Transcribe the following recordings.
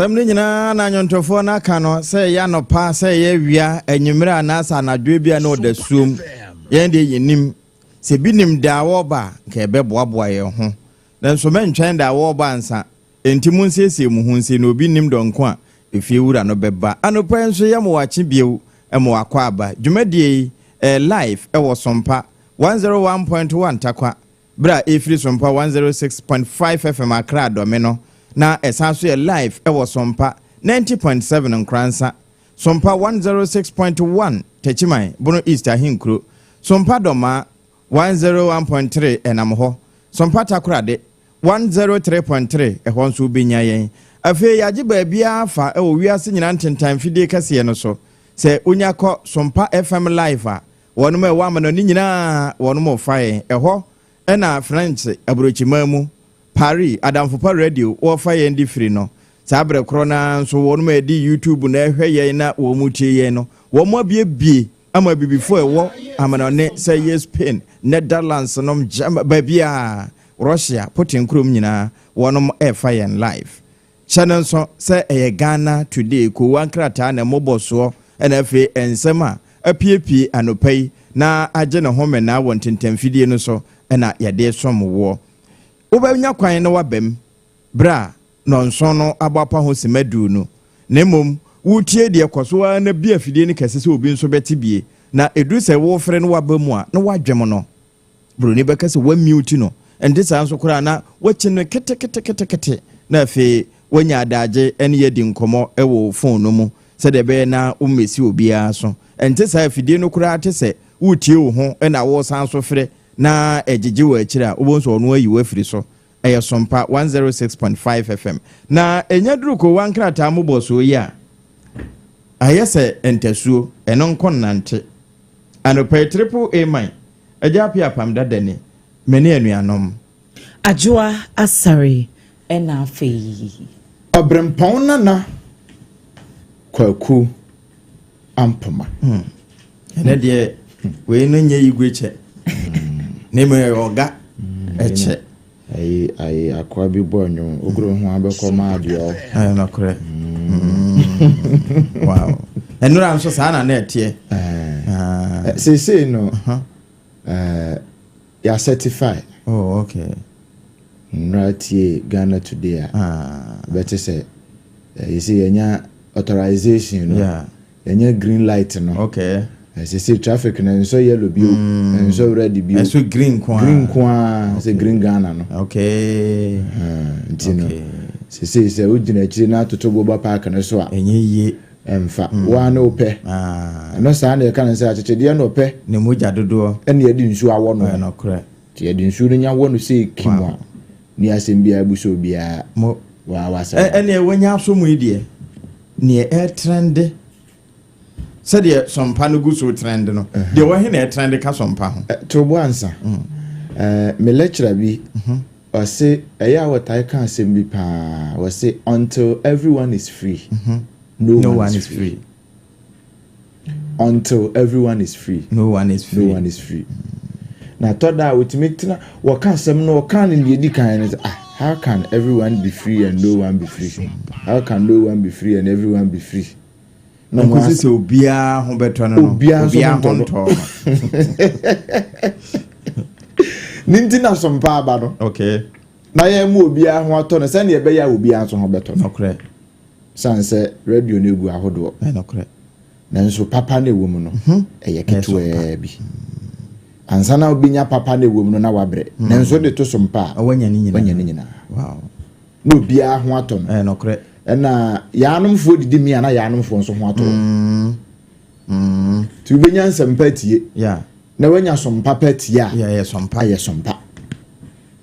Asɛm no nyinaa na nnwontofoɔ no aka no, sɛ ɛyɛ anɔpa, sɛ ɛyɛ awia, anwummerɛ anaasɛ anadwo bi a na ɔda suom. Yɛn deɛ yɛnim. Sɛ bi nim da a wɔreba a, nka yɛbɛboaboa yɛn ho. Nanso mɛntwɛn da a wɔreba ansa. Enti monsiesie mo ho nsie, na obi nnim dɔn ko a efiewura no bɛba. Anɔpa yi nso yɛ mo wakye bio ma wakɔ aba. Dwumadie yi, ɛyɛ live wɔ Sompa 101.1 Tarkwa. Berɛ a ɛrefiri Sompa 106.5 FM Accra Dɔme no, na ɛsan so yɛ live wɔ Sompa 90.7 Nkoransa, Sompa 106.1 Techiman, Bono East Ahenkuro, Sompa Dɔmaa 101.3 ɛnam hɔ, Sompa Takorade 103.3 ɛhɔ nso wobɛnya yɛn. Afei yɛagye baabiara fa wɔ wiase nyinaa ntentan fidie kɛseɛ no so. Sɛ wonya kɔ Sompa FM live a, wɔnom a ɛwɔ amanɔne nyinaa wɔnom refa yɛn. Ɛhɔ na French aburokyiman mu, Paris, Adamfopa Radio wɔrefa yɛn de firi no. Saa berɛ korɔ no ara nso wɔnom a ɛde YouTube na ɛhwɛ yɛn na wɔn tie yɛn no, wɔn abiebie ama abibifoɔ a ɛwɔ amanɔne sɛ yɛ Spain, Netherlands nom, Germany, baabiara, Russia, Putin kurom nyinaa wɔnom ɛrefa yɛn live. Hyɛ no nso sɛ ɛyɛ Ghana Today kowa nkrataa na mmobɔsoɔ na afei nsɛm a apiepie anɔpa yi na agye ne ho menaa wɔ ntentamfidie no so na yɛde resom woɔ. Wobɛnya kwan na woaba mu berɛ a nnɔnson no abɔ apa ho sima du no, na mmom woretie deɛ kɔ so ara na bue afidie no kɛse sɛ obi nso bɛte bie, na ɛduru sɛ worefrɛ na woaba mu a na woadwem no. Buroni bɛka sɛ woamute no, ɛnte saa nso koraa na woakyi no keteketekete na afei woanya adagye ne yɛadi nkɔmmɔ wɔ wo fon no mu sɛdeɛ ɛbɛyɛ na wommɛsi obiara so. Ɛnte saa, afidie no koraa te sɛ woretie wo ho na woresan nso frɛ na ɛgyegye wɔ akyire a, wobɛhu sɛ ɔno ayi wo afiri so. Ɛyɛ Sompa 106.5 FM. Na ɛnya duru kowa nkrataa mmobɔsoɔ yi a, ayɛ sɛ ntasuo, ɛno nko nnante. Anɔpa yi Triple A man, Agya Appiah Apam Dada ni, me ne anuanom. Adwoa Asare ɛna afei. Ɔbrempɔn Nana Kwaku Ampoma. Hmm. Ɛnɛ deɛ wei no nyɛ igwe kyɛ na mmom ɛyɛ ɔga ɛkyɛ. Ayi ayi akoa bi bɔ nnwom okuro ho abɛkɔ maa deɛ ɔ. Ɛyɛ nokorɛ. Hmm. Wow. Ɛnora nso saa na na ɛteɛ. Ah. Seesei no yɛ certify. Oh okay. Nnora tie Ghana Today a. Ah. Bɛte sɛ yɛsɛ yɛnya authorization no. Yeah. Yɛnya green light no. Okay. Sese traffic no nsɔ yellow bio, nsɔ red bio. Ɛso green nko ara. Green nko ara sɛ green Ghana no. Okay. Nti no sese sɛ wogyina akyire na atoto boba park no so a. Ɛnyɛ yie. Ɛmfa. Wo ara ne wopɛ. Ɛno saa na yɛka no sɛ akyekyedeɛ na ɔpɛ. Ne mogya dodoɔ. Ɛna yɛde nsuo awɔ no. Ɛyɛ nokorɛ. Nti yɛde nsuo no nya wɔ no sɛ kim a, ne asɛm biara bu sɛ obiara. Mo. Waa wasɛm. Ɛneɛ wanya aso mu yi deɛ, neɛ ɛretrɛnde sɛdeɛ sɔmpa no gu so trɛnde no, deɛ wɔ he na ɛtrɛnde ka sɔmpa ho? To bo ansa. Me lecturer bi, ɔse ɛyɛ a wɔtae ka asɛm bi paa, ɔse until everyone is free, no one is free. Until everyone is free, no one is free. No one is free. Na tɔ da a wɔtumi tena wɔka asɛm no wɔka no deɛ ɛdi kan no sɛ ah how can everyone be free and no one be free? How can no one be free and everyone be free? Na nkosi sɛ obiara ho bɛtɔ no no, obiara ho ntɔ no. Ne nti na sompa aba no. Okay. Na yɛn mu obiara ho atɔ no sɛnea ɛbɛyɛ a obiara nso ho bɛtɔ no. Nokorɛ. San sɛ radio no egu ahodoɔ. Nokorɛ. Nanso papa no ɛwɔ mu no, ɛyɛ ketewaa bi. Ansa na wobɛnya papa no ɛwɔ mu no na wabrɛ. Nanso wode to so mpa a, wanya ne nyinaa. Wow. Na obiara ho atɔ no. Nokorɛ. Ɛna yaanomfoɔ didi mi a na yaanomfoɔ nso ho atɔ wɔn. Nti wobɛnya nsɛmpa tie. Na wanya sompa pa tie a, ɛyɛ sompa. Ɛyɛ sompa.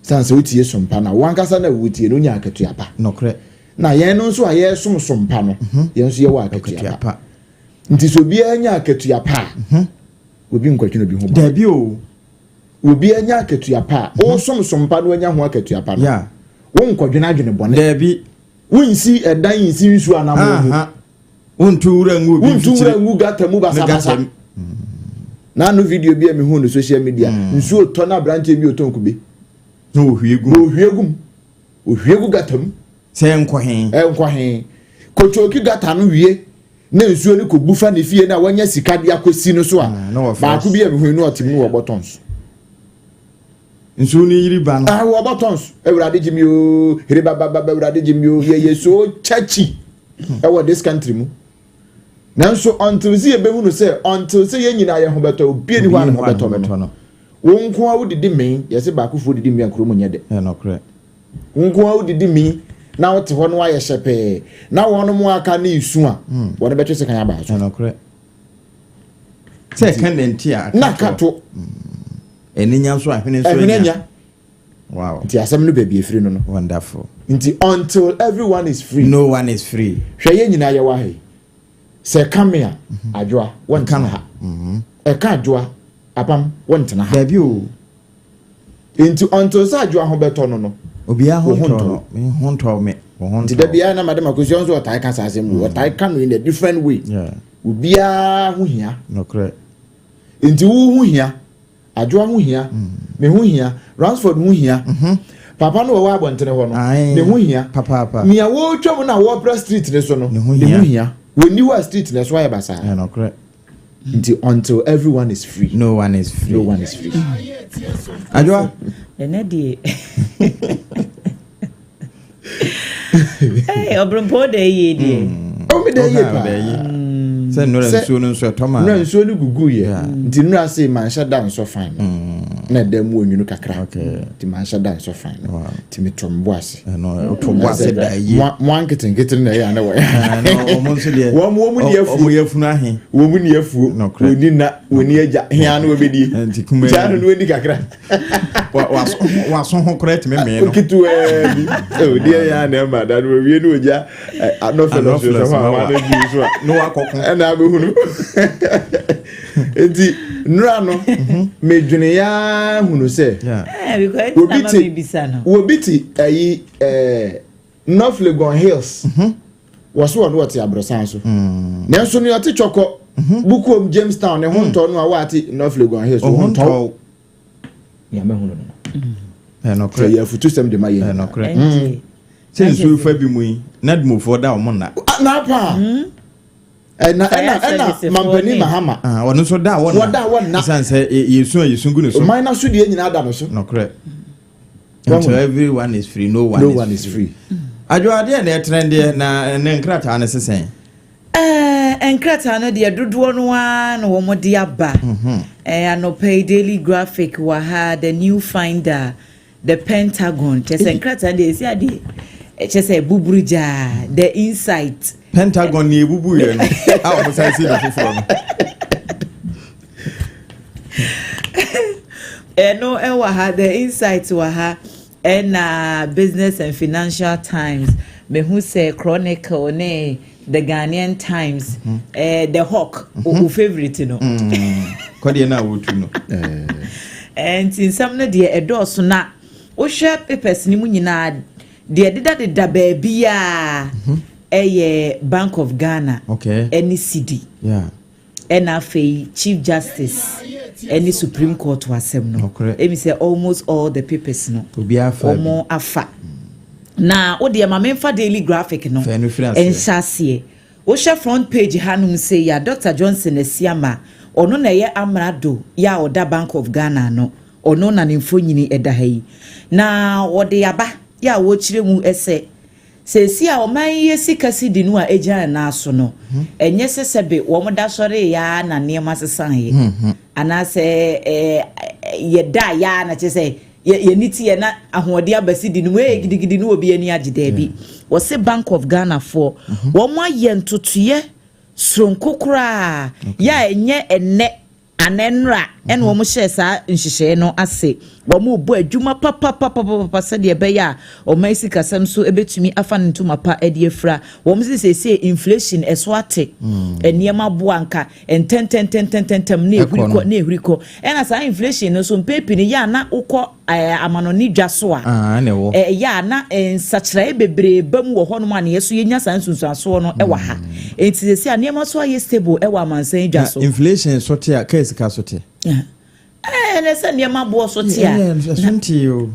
San sɛ wotie sompa na wankasa na wotie no wonya akatua pa. Nokorɛ. Na yɛn no nso a yɛresom sompa no, yɛn nso yɛwɔ akatua pa. Nti sɛ obiara nya akatua pa a, obi nkwadwene obi ho bɔne. Dabi o. Obiara nya akatua pa a, wosom sompa no anya ho akatua pa no, wonkɔdwene adwene bɔne. Dabi. Wonsi ɛdan nsi nsuo anammɔn mu. Wontu wura ngu obi Wontu wura ngu gata mu basabasa. Na ano video bi a mehu no social media, nsuo tɔ na aberanteɛ bi ɔtɔn kube. Na ohwie gu. Na ohwie gu mu. Ohwie gu gata mu. Sɛ nkɔ he. Nkɔ he. Kotooki gutter no wie na nsuo no kɔbu fa ne fie no a wanya sika de akɔsi no so a, Ah, na wɔ baako bi a mehu no, ɔte mu no, wɔbɔ tons. Nsuo no yiri ba no. Ah, wɔbɔ tons. "Awurade gye mi o, here bababa, Awurade gye mi o." Yɛyɛ so churchy ɛwɔ this country mu, nanso until sɛ yɛbɛhu no sɛ, until sɛ yɛn nyinaa yɛn ho bɛtɔ, obi ni hɔ a ne ho bɛtɔ no. Wɔn nko a wodidi mee, yɛsɛ baakofoɔ didi mee a kurom nyɛ dɛ. Ɛnɔkorɛ. Wɔn nko a wodidi mee na wote hɔ no ayɛ hyɛ pɛɛ na wɔn mo aka ne isu a wɔn bɛtwe sekan aba so. Ɛnɔkorɛ sɛ ɛka nante a na ka to. Ɛne nya nso ahwene nso. Ɛhwene nya. Nti asɛm no baabi efiri no. Wonderful. Nti until everyone is free, no one is free. Hwɛ, yɛn nyinaa yɛ wɔ ha yi, sɛ ɛka me a, Adwoa, wɔntena ha. Ɛka Adwoa apam, wɔntena ha. Dabi o. Nti until sɛ Adwoa ho bɛtɔ no, obiara ho wo ho ntɔ ntɔ. No me ho ntɔ me, wo ho nti ntɔ. Da biara na Madam Akosua nso ɔtae ka saa asɛm wo, ɔtae ka no in a different way. Obiara ho hia. Nti wo ho hia, Adwoa ho hia, me ho hia, Ransford ho hia, papa no wɔwɔ abɔntene hɔ no ne ho hia. Papaapa. Nea wɔretwa mu na wɔrepra street ne so no, ne ho ne hia. Ho hia. Wɔnni hɔ a, street ne so ayɛ basaa. Nti until everyone is free, no one is free. No one is free. Adwoa. Ɛnɛ deɛ, hey, ɔbrɛmpɔ da yie deɛ. Ɔmi da yie paa. Sɛ nnora nsuo no nso ɛtɔ ma. Nnura nsuo no gugu yɛ. Nti nnura se manhyɛ da nsɔ fan no na ɛda mu onwunu kakra. Nti manhyɛ da nsɔ fan no. Nti meto mbo ase. Ɛno woto bo ase da yie. Mo anketenkete na ɛyɛ ana wɔyɛ. Ah, na ɔmo nso deɛ wɔn mu ni afuo. Ɔmo yɛ funu ahe. Wɔn mu ni afuo. Wɔni na wɔni agya hia no wɔbɛdie. Nti kuma nti ano no wɔdi kakra. Waso ho koraa tumi mee no. Ketewaa bi o deɛ yɛ ana ɛma da no wɔwie no wɔgya anopheles sɛ hɔ a wɔn ano di so a na wakɔko. Ɛna abɛhunu. Nti nnura no medwene yaa hunu sɛ Eh, because ɛnti obi na te ma mebisa no. obi te ɛyi North Legon Hills, wɔso wɔn wɔte aborosan so, nanso nea ɔte Twɔkɔ Bukuom, Jamestown, ne ho ntɔ no a wɔate North Legon Hills ɔho ho ntɔ ntɔ. Nea mɛhunu no ɛnɔkorɛ sɛ yɛ afutusɛm de ma yɛn. Ɛnɔkorɛ. Ɛnti sɛ nsuo fa bi mu yi na dumufoɔ da ɔmo nna. Ah, na apa ɛna ɛna Fire ɛna service mampanin foɔ. Mahama. Ah, ɔno nso da a wɔnna. Wɔda a wɔnna. Ɛsiane sɛ yɛsu a yɛsu gu ne so. Ɔman no so deɛ nyinaa da no so. Nɔkorɛ. Until everyone is free, no one no is one is free. Adwoadeɛ na ɛtrɛn deɛ na ne nkrataa no sesɛn. Nkrataa no deɛ, dodoɔ no ara na wɔn de aba. Anɔpa yi Daily Graphic wɔ ha, The New Finder, The Pentagon. Kyerɛ sɛ nkrataa deɛ esi adeɛ kyerɛ sɛ buburu gyaa, The Insight. Pentagon ni ebubu yɛ no a wɔn san si no foforɔ no. Ɛno ɛwɔ ha, The Insight wɔ ha, ɛna Business and Financial Times. Mehu sɛ Chronicle ne The Ghanaian Times, The Hawk, o favourite no. Kɔdeɛ no a wɔtu no. Nti nsɛm no deɛ ɛdɔɔso, na wohwɛ papers no mu nyinaa deɛ, dedadeda baabi a ɛyɛ Bank of Ghana ɛne cedi ɛna afei Chief Justice ɛne Supreme Court asɛm no. Nokorɛ. Ɛmi sɛ almost all the papers no Obiara fa bi. wɔn afa. Na wodeɛ ma memfa Daily Graphic no Fɛ no firi aseɛ. ɛnhyɛ aseɛ. Wohwɛ front page hanom sɛ yɛ Dr Johnson Asiama, ɔno na ɛyɛ amrado yɛ a ɔda Bank of Ghana no, ɔno na ne mfonyini ɛda ha yi, na wɔde aba yɛ a wɔrekyerɛ mu ɛsɛ sɛsi a ɔman yi sika si di no a egyina ne nan so no, ɛnyɛ sɛ sɛbe wɔn da sɔre ya na nneɛma sesan yɛ anaasɛ yɛda ya na kyerɛ sɛ yɛ yɛni ti yɛ na ahoɔden aba si di no mu ɛyɛ gidigidi no, obi ani agye. Daabi, wɔsi Bank of Ghana foɔ wɔn ayɛ ntotoyɛ soronko koraa yɛ a ɛnyɛ ɛnɛ anɛnra ɛna wɔn hyɛ saa nhyehyɛeɛ no ase. Wɔn rebɔ adwuma papapapapapa sɛdeɛ ɛbɛyɛ a ɔman sikasɛm so ebɛtumi afa ne ntoma pa ɛde afira. Wɔn sɛ sɛsɛ inflation ɛso ate, nneɛma boa nka ntɛntɛntɛntɛntɛm na ehuri kɔ na ehuri kɔ, ɛna saa inflation no so mpɛɛpii no yɛ a na wokɔ amanɔne dwa so a Ah, ɛna ɛwɔ. Ɛyɛ a na nsakyerɛeɛ bebree ba mu wɔ hɔnom a ne yɛ so yɛnya saa nsunsuansoɔ no ɛwɔ ha. Nti sɛsɛ a nneɛma so ayɛ stable ɛwɔ amansan dwa Na so. inflation so te a, kaa sika so te. Yeah. Ɛnɛ sɛ nneɛma boɔ so te a. Ɛso nti o.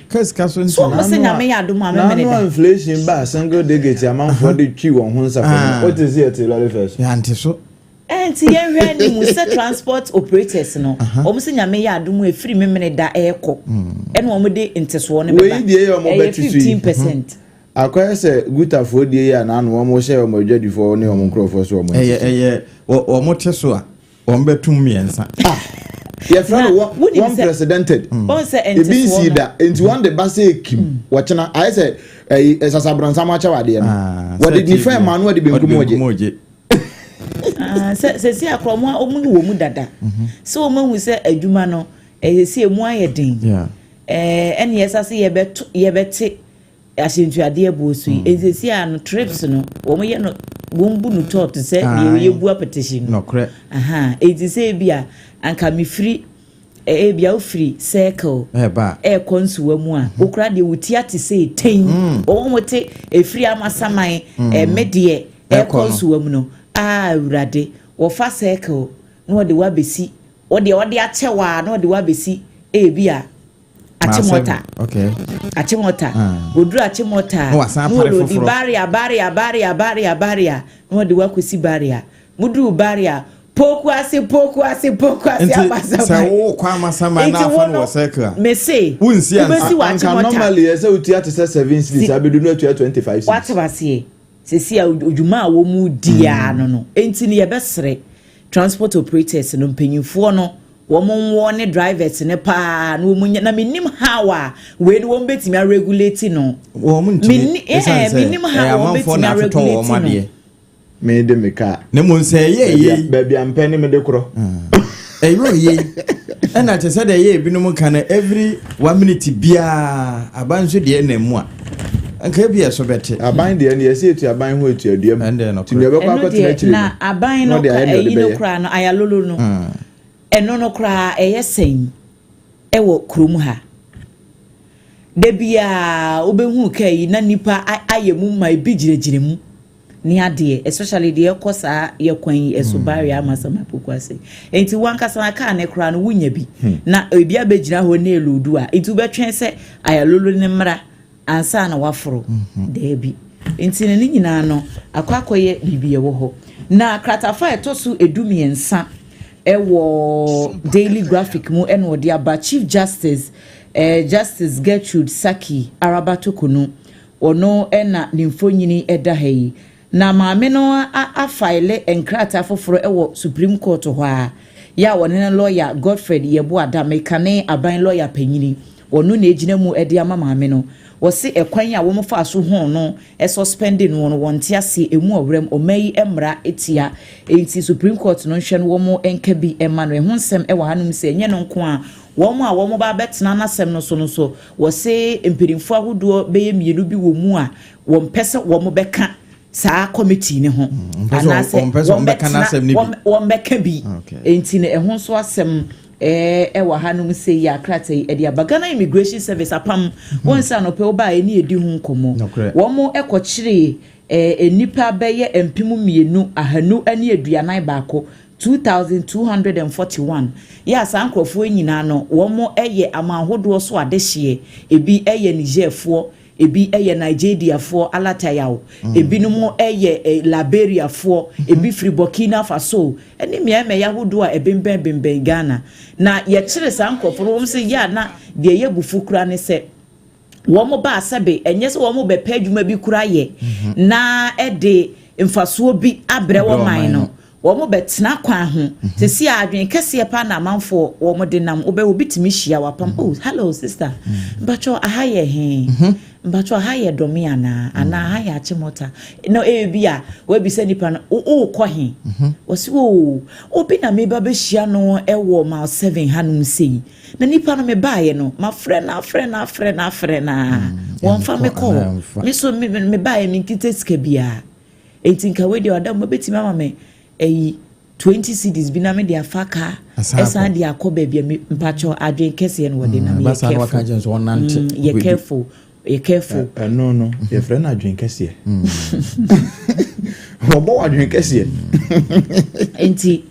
Ka sika so nti. So wɔn sɛ Nyame yɛ adom a memene da. N'ano inflation ba single digit amanfoɔ de twi wɔn ho nsafo no. Wote sɛ yɛte lɔre fɛ so. Yɛante so. Ɛnti yɛnhwɛ anim sɛ transport operators no wɔn sɛ Nyame yɛ adom a ɛfiri memene da ɛrekɔ ɛna wɔn de ntesoɔ no bɛba. Wei deɛ yɛ wɔn Ɛyɛ bɛte so yi. 15%. Akɔyɛ sɛ gutafoɔ die yi a n'ano wɔn hyɛ wɔn adwadifoɔ ne wɔn nkurɔfoɔ so wɔn Ɛyɛ ɛyɛ wɔn te so a wɔn bɛtum mmiɛnsa. Ah, yɛfrɛ no Wonim one sɛ- precedented. Wɔn sɛ Ebi ntesoɔ nsii no. da nti wɔn de ba sɛ ekim wɔkyena ayɛ sɛ ɛyi ɛsasabrɔnsam akyɛw adeɛ no. Ah, Wɔde sɛ nifa TV. ɛma no wɔde benkum Wɔde wɔgye. wɔgye. Ah, sɛ sɛsi akorɔ ɔmo ɔmo wɔ mu dada sɛ ɔmo ahu sɛ adwuma no ɛyɛ sɛ emu ayɛ den. Ɛne yɛsa sɛ yɛbɛto yɛbɛte ahyɛntuadeɛ buo so yi, nsɛsi a no trips no wɔn yɛ no wɔn bu no tɔɔto sɛ deɛ yɛbu apɛtɛhyi no. Aha, eti sɛ ebi a anka mefiri ebi a wofiri Circle Ɛɛba. ɛɛkɔ Nsuwa mu a, wokura deɛ wo ti ate sɛ eten wɔn mo te efiri Amasaman ɛmɛ deɛ Ɛkɔ ɛɛkɔ no. Nsuwa mu no aa, Awurade, wɔfa Circle na wɔde wabɛsi wɔde wɔde akyɛ waa na wɔde wabɛsi ebi a Achimota. Achimota. Oduru Achimota Na wasan apare na wɔde foforɔ. Barrier, barrier, barrier, barrier, barrier, na wɔde wakɔsi Barrier. Muduru Barrier, Poku Ase, Poku Ase, Poku Ase, Nti Amasaman. sɛ wokɔ Amasaman na afa no wɔ Circle a, Mese wonsi ansa. wobɛsi wɔ Anka Achimota. normally ɛsɛ wotua te sɛ 7 cedis abedu no atua 25 cedis. Wate waseɛ sɛsi a odwuma a wɔn mu di a no nti no yɛbɛsrɛ transport operators no mpanyinfoɔ no, wɔn nwɔ ne drivers ne paa na wɔn nyɛ na menim how a wei no wɔn bɛtumi aregulate no. Wɔn ntumi ɛsiane sɛ Menim ɛyɛ how wɔn amanfoɔ bɛtumi na atotɔ wɔn aregulate no. adeɛ. Me de me kaa. Na mmom sɛ ɛyɛ yie Baabi a mpɛ ne me de korɔ. Ɛyɛ yie ɛna kyɛ sɛ deɛ ɛyɛ ebinom ka no every one minute biara aban nso deɛ ɛna mu a nka ebi ɛso bɛte. Aban deɛ no yɛsɛ etu aban ho etu aduam. Ɛn deɛ nokorɛ. Nti nea ɛbɛkɔ Ɛno akɔtena deɛ akyire na no aban na no ɔde ka ayɛ nea ɔde ɛyi no bɛyɛ. koraa no Ayalolo no, ɛno no koraa ɛyɛ sɛn ɛwɔ kurom ha? Da biaa wobɛhu kaa yi na nipa ayɛ mu ma ebi gyinagyina mu ne adeɛ, especially deɛ ɛkɔ saa yɛ kwan yi ɛso Barrier, Amasaman, Poku Ase. Nti wankasa na kaa ne koraa no wonya bi na ebi abɛgyina hɔ ne elodu a, nti wobɛtwɛn sɛ Ayalolo ne mmra ansa na waforo daabi. Nti ne nyinaa no akɔ akɔyɛ biribi ɛwɔ hɔ. Na kratafa a ɛtɔ so 13 ɛwɔ Daily Graphic mu ɛna ɔde aba, Chief Justice Justice Gertrude Sackey Araba Torkornoo, ɔno ɛna ne mfonyini ɛda ha yi. Na maame no afile nkrataa foforɔ ɛwɔ Supreme Court hɔ a yɛ a wɔne ne lawyer Godfred Yeboah Dame, kane aban lawyer panyini, ɔno na egyina mu ɛde ama maame no. Wɔsi ɛkwan a wɔn fa so hɔn no ɛsuspend no no, wɔn te ase emu ɔwɛm ɔman yi mmara etia. Eti Supreme Court no nhwɛ no wɔn nka bi ɛma no. Ɛho nsɛm ɛwɔ hanom sɛ ɛnyɛ no nko a wɔn a wɔn ba abɛtena n'asɛm no so no so wɔsi mpanimfoɔ ahodoɔ bɛyɛ mmienu bi wɔ mu a wɔn pɛ sɛ wɔn bɛka saa committee ne ho. Anaasɛ wɔn bɛtena wɔn bɛka bi. Nti no ɛho nso asɛm ɛwɔ hanom sɛ yi akrataa yi ɛde aba. Ghana Immigration Service apam wɔn nsa anɔpɛ wɔbaa ɛne edi ho nkɔmɔ, wɔn ɛkɔkyeree nnipa bɛyɛ 2541, 2,241. Yɛ a saa nkurɔfoɔ nyinaa no wɔn yɛ aman ahodoɔ so adehyeɛ. Ebi yɛ Nigerfoɔ, ebi yɛ Nigeriafoɔ alatayaw, ebinom yɛ Liberiafoɔ, ebi firi Burkina Faso ɛne mmeammea ahodoɔ a ɛbɛnbɛn bɛnbɛn Ghana. Na yɛkyerɛ saa nkurɔfoɔ no, wɔn sɛ yɛ a na deɛ ɛyɛ bufu kura ne sɛ wɔn ba asɛbe ɛnyɛ sɛ wɔn bɛpɛ adwuma bi kura yɛ na ɛde mfasoɔ bi abrɛ wɔn man no, wɔn bɛtena kwan ho sisi a adwene kɛseɛ pa na amanfoɔ wɔn de nam. Wobɛ obi tumi hyia wapam, "Oh, hello sister, mpatwɔ aha yɛ hɛn? Mpatwɔ aha yɛ Dɔmi anaa anaa aha yɛ Achimota?" Na ebi a wabisa nipa no, "Ɔɔkɔ he?" Wɔsi, "Oo, obi na meba bɛhyia no ɛwɔ Mile 7 hanom sei na nipa no mebaayɛ no mafrɛ na afrɛ na afrɛ na afrɛ na wɔnfa me kɔ. Me so me mebaayɛ me nkita sika biara, eti nka wei deɛ ɔda mo bɛtumi ama me ɛyi 20 cedis bi na me de afa kaa ɛsan de akɔ baabi a me mpatsɔ." Adwene kɛseɛ no wɔde nam. Yɛ careful, yɛ careful, yɛ careful. Ɛno no yɛfrɛ no adwene kɛseɛ, wɔbɔ wɔ adwene kɛseɛ. Nti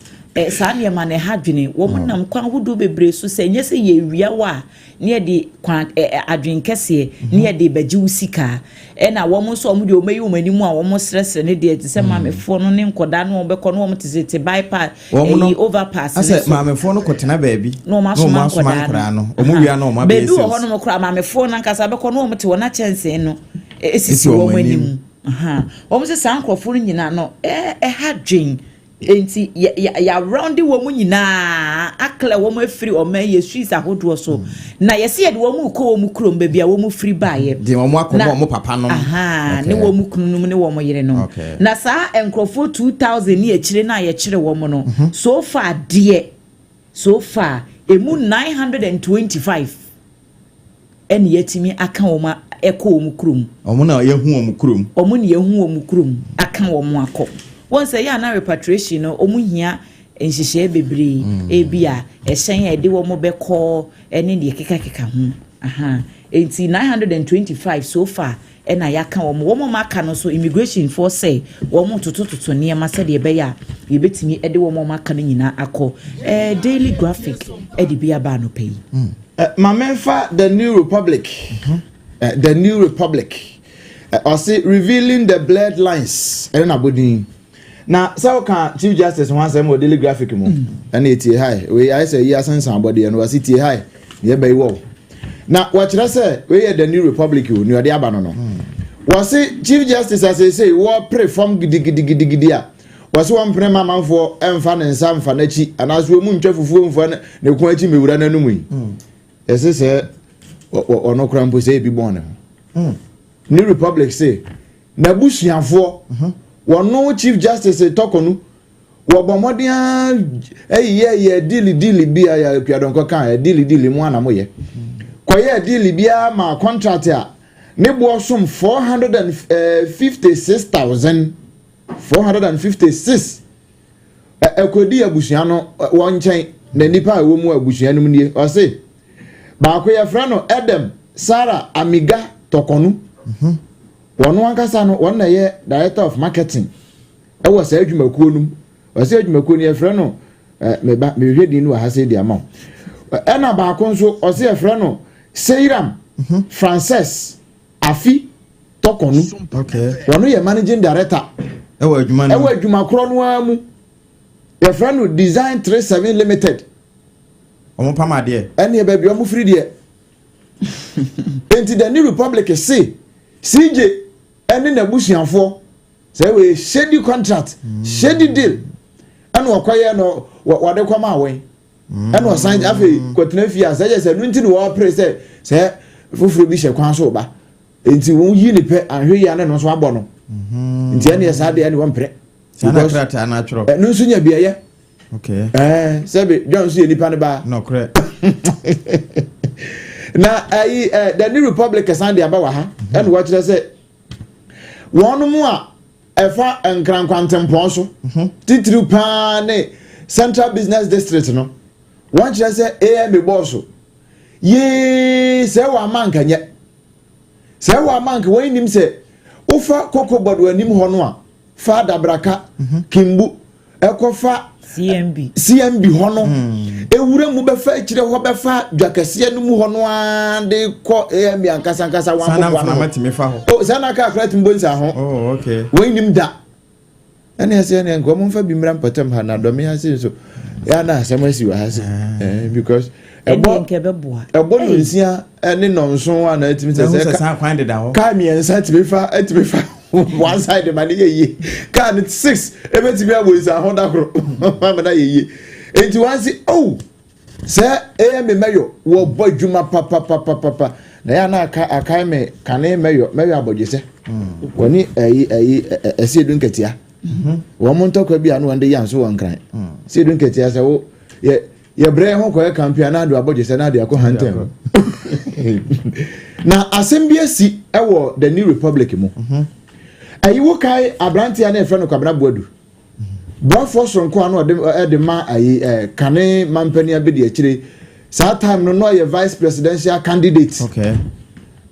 Saa nneɛma no ɛha dwene. Wɔn nam kwan ahodoɔ bebree so sɛ ɛnyɛ sɛ yɛwia wɔ a ne yɛde kwan adwene kɛseɛ ne yɛde bɛgye wo sika. Ɛna wɔn nso, wɔn deɛ, wɔn ayi wɔn anim a wɔn srɛsrɛ ne deɛ te sɛ maamefoɔ no ne nkɔdaa no, wɔn bɛkɔ no, wɔn tete bypass, ɛyi, overpass ne so. Maamefoɔ no kɔtena baabi na wɔn asoma nkɔdaa no. Wɔn wia na wɔn abɛyɛ sales. Beebi wɔ hɔ nom koraa, maamefoɔ no ankasa bɛkɔ na wɔn te wɔn akyɛnsee no esisi wɔn anim. Wɔn sɛ saa nkurɔfoɔ no nyinaa no ɛha dwen, nti yɛaround wɔn nyinaa aclear wɔn afiri ɔman yɛ streets ahodoɔ so na yɛsi yɛde wɔn kɔ wɔn kurom, baabi a wɔn firi baayɛ. De wɔn akɔ wɔn papa nom. Ne wɔn kunu nom ne wɔn yere nom. Na saa nkurɔfoɔ 2,000 ne akyire na yɛkyerɛ wɔn no, so far deɛ, so far emu 925 ɛna yɛtumi aka wɔn ɛkɔ wɔn kurom. Wɔn na yɛhu wɔn kurom. Wɔn na yɛhu wɔn kurom aka wɔn akɔ. Wɔn sɛ yɛ ana repatriation no, wɔn hia nhyehyɛe bebree. Ebi a ɛhyɛn a yɛde wɔn bɛkɔ ɛne deɛ kekakeka ho. Nti 925 so far ɛna yɛaka wɔn. Wɔn a aka no so, immigration foɔ sɛ wɔn totototo nneɛma sɛdeɛ ɛbɛyɛ a yɛbɛtumi ɛde wɔn a aka no nyinaa akɔ. Daily Graphic ɛde bi aba anɔpɛ yi. Maame, nfa The New Republic. The New Republic ɔsi "Revealing the blurred lines" ɛne n'abɔdin. Na sɛ ɔka Chief Justice ho asɛm wɔ Daily Graphic mu, ɛna etie ha yi, wei ayɛ sɛ yi asensan abɔdeɛ no, wɔsi tie ha yi deɛ ɛbɛyi wɔ na wɔkyerɛ sɛ wei yɛ The New Republic o, nea ɔde aba no. Wɔsi Chief Justice asese wɔpere fam gidigidigidi a wɔsi wɔn mpene ma amanfoɔ ɛnfa ne nsa nfa n'akyi anaasɛ wɔn mu ntwa fufuo nfa ne kɔn akyi mewura n'anum yi. Yɛsɛ sɛ ɔno kora mpo sɛ ebi bɔn ne ho. New Republic say n'abusuafoɔ wɔno Chief Justice Torkornoo wɔbɔ mmɔden ɛyɛ yɛ deal deal bi a yɛ kuadɔnkɔ kan yɛ deal deal mu anam yɛ kɔyɛ deal biara ma contract a ne boɔ som 456,456 ɛkɔdi abusua no wɔn nkyɛn. Na nipa a ɛwɔ mu abusua no mu nie: ɔse baako yɛfrɛ no Edem Sarah Amiga Torkornoo. Wɔn ankasa no, wɔn na yɛ director of marketing ɛwɔ saa adwumakuo no mu. Ɔsɛ adwumakuo no yɛfrɛ no meba mehwɛ din no wɔ ha sɛ di ama wo. Ɛna baako nso, ɔsɛ yɛfrɛ no Seiram Frances Afi Torkornoo. Wɔn yɛ managing director ɛwɔ adwuma no ɛwɔ adwuma korɔ no ara mu, yɛfrɛ no Design 37 Limited. Wɔn pam adeɛ. Ɛne baabi wɔn firi deɛ. Nti The New Republic se CJ ɛne n'abusuafoɔ sɛ ɛwɔ shady contract, shady deal ɛna ɔkɔyɛ no wɔde kɔma awɔn, ɛna ɔsan afei kɔtena fie a sɛ ɛyɛ sɛ ɛnu nti na wɔpere sɛ foforɔ bi hyɛ kwan so ba, nti wɔn yi ne pɛ ahwɛ yi ane no nso abɔ no. Nti ɛne yɛ saa deɛ, ɛne wɔn mpere. Saa na krataa no atwerɛ. Ɛno nso nya beayɛ. Sɛbi John nso yɛ nipa ne ba. Nɔkorɛ. Na ayi The New Republic san de aba wɔ ha, ɛna wɔkyerɛ sɛ wɔn mu a ɛfa Nkrankwantempɔn so titiriw paa ne Central Business District no, wɔn kyerɛ sɛ AMA bɔɔso yee sɛ wɔ ama nkanyɛ sɛ wɔ ama nka wɔn nim sɛ wofa Cocoa Board wɔ anim hɔ no a, fa Adabraka Kimbu ɛkɔfa CMB. CMB hɔ no, ewura mu bɛfa akyire hɔ, bɛfa dwakɛseɛ no mu hɔ no ara de kɔ AMB ankasa ankasa wɔn Sanna aboboa no mframa hɔ. Tumi fa hɔ. O sanna kaa kora tumi bɔ nsa ho. Wɔn nim da ɛna ɛsɛ ɛna nka wɔn mfa bi mmira mpɔtam ha na dɔmi ha se nso yɛ ana asɛm asi wɔ ha se because ɛne ɛbɔ nkɛ bɛboa. Ɛbɔ nonsia ɛne nɔnson a na ɛtumi sɛ sɛ sɛ saa kwan deda hɔ. Kaa mmiɛnsa tumi fa one side ma ne yɛ yie, kaa no six ebetumi abɔ nsa ho da koro ama na yɛ yie. Nti wɔn si oh sɛ AMA mayor wɔbɔ adwuma papapapapa na yɛ ana aka akae me kane mayor Abɔdwesɛ wɔne ɛyi ɛsi edu nketea wɔn mo ntɔkwa bi a no wɔn de yɛ nso wɔ Nkran si edu nketea sɛ wo yɛ yɛbrɛ ho kɔyɛ campaign na ado Abɔdwesɛ na ade akɔ hantam. Na asɛm bi asi ɛwɔ The New Republic mu. Ɛyi wo kae aberanteɛ a na yɛfrɛ no Kwabena Boadu, boafoɔ soronko a na ɔde ɛde ma ayi kane mampanin abedi akyire saa time no, na ɔyɛ vice presidential candidate.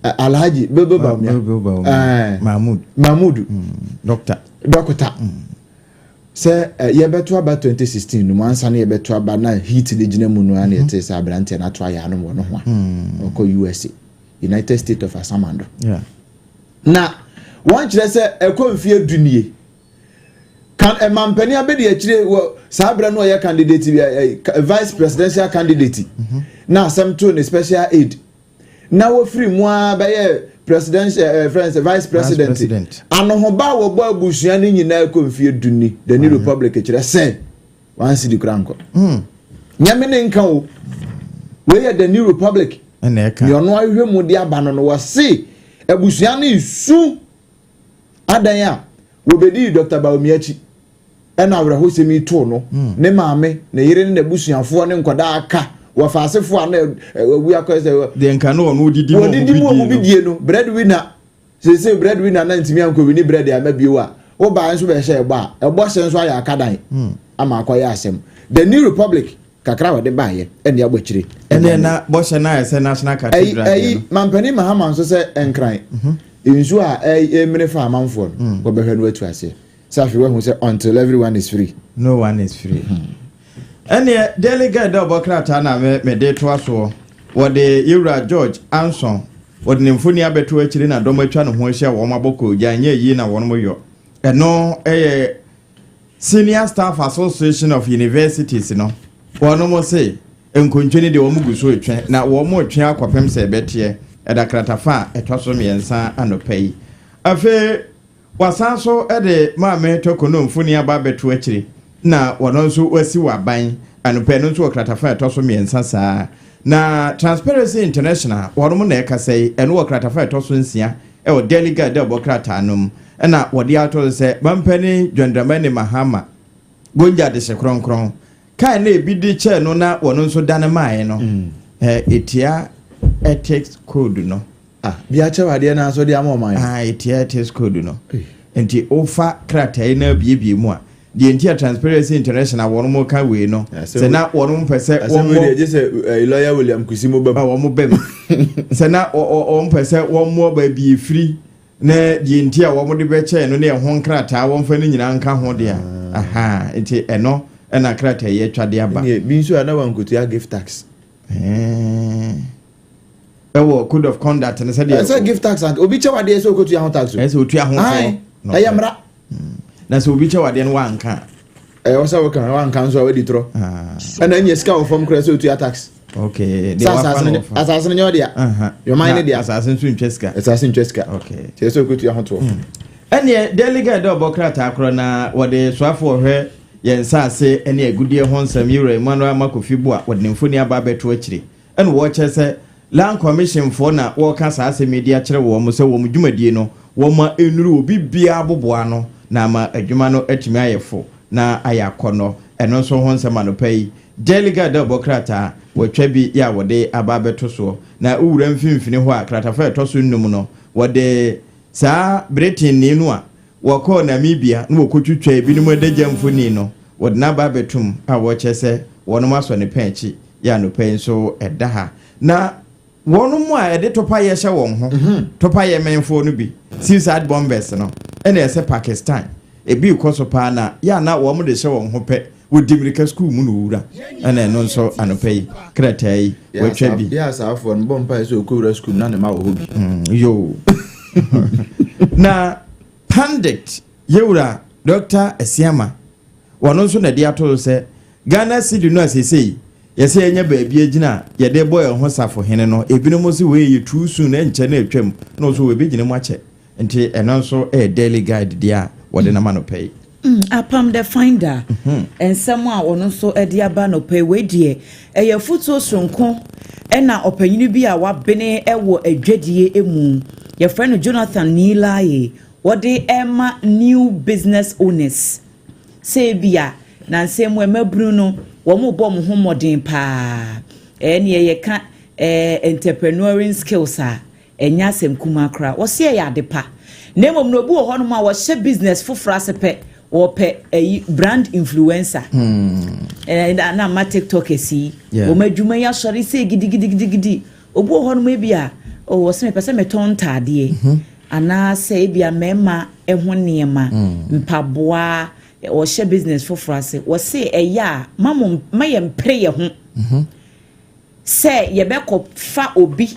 Alhaji Bilbil Bawumia. Bilbil Bawumia. Mahmood. Mahmood. Mahmood. Doctor. Dɔkota. Sɛ yɛbɛto aba 2016 no mu ansa na yɛbɛto aba na heat no gyina mu no ara na yɛtee sɛ aberanteɛ no ato ayɛ anom wɔ no ho a ɔkɔ USA, United States of Asamando. Na wɔn kyerɛ sɛ ɛkɔ mfeɛ du nie. Kan ɛmampanin abɛdi akyire wɔ saa berɛ no ɔyɛ candidate vice presidential candidate na asɛm too ne special aid na wɔfiri mu ara bɛyɛ presidential friends vice president, president. Anohoba a wɔbɔ abusua no nyinaa kɔ mfie 10 ni. The New Republic kyerɛ sɛ 1 cedi kora nkɔ nyame ne nka o. Wei yɛ The New Republic. Ɛna ɛka. Nea ɔno ahwehwɛ mu de aba no, wɔse abusua no esu adan a wɔbɛdii Dr Bawumia akyi ɛna awerɛhosɛm yi too no, ne maame, ne yere ne n'abusuafoɔ ne nkɔdaa aka wɔfa asefoɔ a na awu akɔ sɛ deɛ nka no ɔno odidi mu. Wɔdidi mu ɔmo bi die no breadwinner. Sese breadwinner na ntumi ankɔwini bread ama bio a wobaa nso bɛhyɛ ɛbɔ a ɛbɔ hyɛ nso ayɛ akadan ama akɔyɛ asɛm. The New Republic kakra a wɔde baayɛ ɛne abɔ akyire. Ɛnɛ na bɔhyɛ no ayɛ sɛ National Cathedral deɛ ɛyi no. Mampanin Mahama nso sɛ Nkran nsuo a ɛmene fa amanfoɔ no, wɔbɛhwɛ no atu aseɛ sɛ afei wahu sɛ until everyone is free, no one is free. Ɛneɛ Daily Guide a ɔbɔ krataa na mede toa soɔ, wɔde yɛwura George Anson, wɔde ne mfoni abɛto akyire na dɔm atwa ne ho ahyia, wɔn abɔ kɔɔgya nyɛ yie na wɔn yɔ. Ɛno ɛyɛ Senior Staff Association of Universities no. Wɔn se nkontwe no deɛ, wɔn gu so retwe na wɔn retwe akɔpem sɛ ɛbɛteɛ. Ɛda kratafa a ɛtɔ so 3 anɔpa yi. Afei wasan so de Maame Tɔkono mfoni aba abɛto akyire na wɔn nso wasi wɔ aban anɔpa no nso wɔ kratafa a ɛtɔ so 3 saa. Na Transparency International wɔn na ɛkasa yi, ɛno wɔ kratafa a ɛtɔ so 6 ɛwɔ Daily Guide a ɔbɔ krataa no mu. Ɛna wɔde ato so sɛ mampanin John Dramani Mahama gonja adehye kronkron kaa na ebi de kyɛɛ no na wɔn nso dane maaeɛ no, etia ethics code no. Ah, bi akyɛw adeɛ no nso de ama ɔman. Ah, etia ethics code no. Nti wofa krataa yi na abiebie mu a, deɛ nti a Transparency International wɔn mo ka wei no sɛ na wɔn mo pɛ sɛ asɛm wɔn wei deɛ gye sɛ lawyer William Kusi mo bam. A wɔn bɛm sɛ na wɔn pɛ sɛ wɔn mo baabi efiri na deɛ nti a wɔn de bɛkyɛn no ne ɛho nkrataa wɔn fa no nyinaa nka ho deɛ aha. Nti ɛno ɛna krataa yi atwa de aba. Ɛneɛ, bi nso a na wankotua gift tax. Ɛwɔ code of conduct no sɛdeɛ ɛsɛ gift tax anka obi kyɛw adeɛ sɛ okotua ho tax o. Ɛsɛ otua ho Aye, toɔ. ɛyɛ mmara. Na sɛ obi kyɛ wadeɛ no wanka? Ɛwɔ sɛ woka, wanka nso a wadi torɔ. Ah, ɛna ɛnyɛ sika wɔ fam koraa sɛ otua tax. Okay. Sɛ deɛ wafa asase no no wɔfa. asase no nyɛ ɔdea. Yɔman ne Na dea. asase nso ntwa sika. Asase ntwa sika. Kyerɛ sɛ okotua ho toɔ. Ɛneɛ Daily Guide a ɔbɔ krataa korɔ na wɔde soafoɔ hwɛ yɛn nsase ne agudeɛ ho nsɛm, yɛwura Emmanuel Makofi Boa, wɔde ne mfoni aba abɛto akyire ɛna wɔkyerɛ sɛ Land Commission foɔ na wɔreka saa asɛm yi de akyerɛ wɔn sɛ wɔn dwumadie no wɔma nnuru obi biara boboa no na ama adwuma no atumi ayɛ fo na ayɛ akɔnnɔ. Ɛno nso ho nsɛm anɔpa yi Daily Guide a ɔbɔ krataa wɔatwa bi yɛ a wɔde aba abɛto soɔ. Na wowura mfimfini hɔ a, kratafa a ɛtɔ so 5 no, wɔde saa Britain ni no a wɔkɔɔ Namibia na wɔkɔtwitwa ebinom adagya mfoni no, wɔde n'aba abɛtom a wɔkyerɛ sɛ wɔnom asɔ ne pɛn akyi yɛ. Anɔpa yi nso ɛda ha na wɔn mu a yɛde topayɛ hyɛ wɔn ho, topayɛ mɛnfoɔ no bi, suicide bombers no, ɛna ɛsɛ Pakistan ebi kɔ so paa na yɛ ana wɔn de hyɛ wɔn ho pɛ, wɔdi mirika sukuu mu na owura. Ɛna ɛno nso anɔpa yi krataa yi wɔatwa bi. Yɛ asaafoɔ no bɔ mpaeɛ sɛ ɔkɔwura sukuu mu na ne ma wɔ hɔ bi. Yo, na pandit yɛwura Dr Asiama, wɔno nso na ɛde ato so sɛ Ghana cedi no a seesei yɛsɛ yɛnya baabi agyina a yɛde bɔ yɛn ho safohene no, ebinom nso wei yɛ too soon na nkyɛ na atwam na nso wɔbɛgyina mu akyɛ. Nti ɛno nso ɛyɛ Daily Guide deɛ a wɔde nam anɔpa yi. Apam The Finder nsɛm a ɔno nso de aba nɔpɛ yi, wei deɛ ɛyɛ fotuo soronko ɛna ɔpanyini bi a wabene wɔ adwadie mu, yɛfrɛ no Jonathan Nilaye, wɔde ɛma new business owners sɛ ebia na nsɛm mu ɛmabunu no wɔn bɔ wɔn ho mmɔden paa. Ɛɛ neɛ yɛka entrepreneuring skills a, ɛnyɛ asɛm kumaa koraa. Wɔsi ɛyɛ ade pa, na mmom na obi wɔ hɔnom a wɔhyɛ business foforɔ ase pɛ, wɔpɛ ɛyi brand influencer na ama TikTok esi wɔn adwuma yi asɔre sɛ gidigidigidi. Obi wɔ hɔnom ebi a ɔwɔ sɛ mepɛ sɛ metɔn ntaadeɛ anaasɛ ebi a mmarima ho nneɛma, mpaboa. Ɔhyɛ business foforɔ ase. Wɔse ɛyɛ a ma mo ma yɛn mpere yɛ ho sɛ yɛbɛkɔ fa obi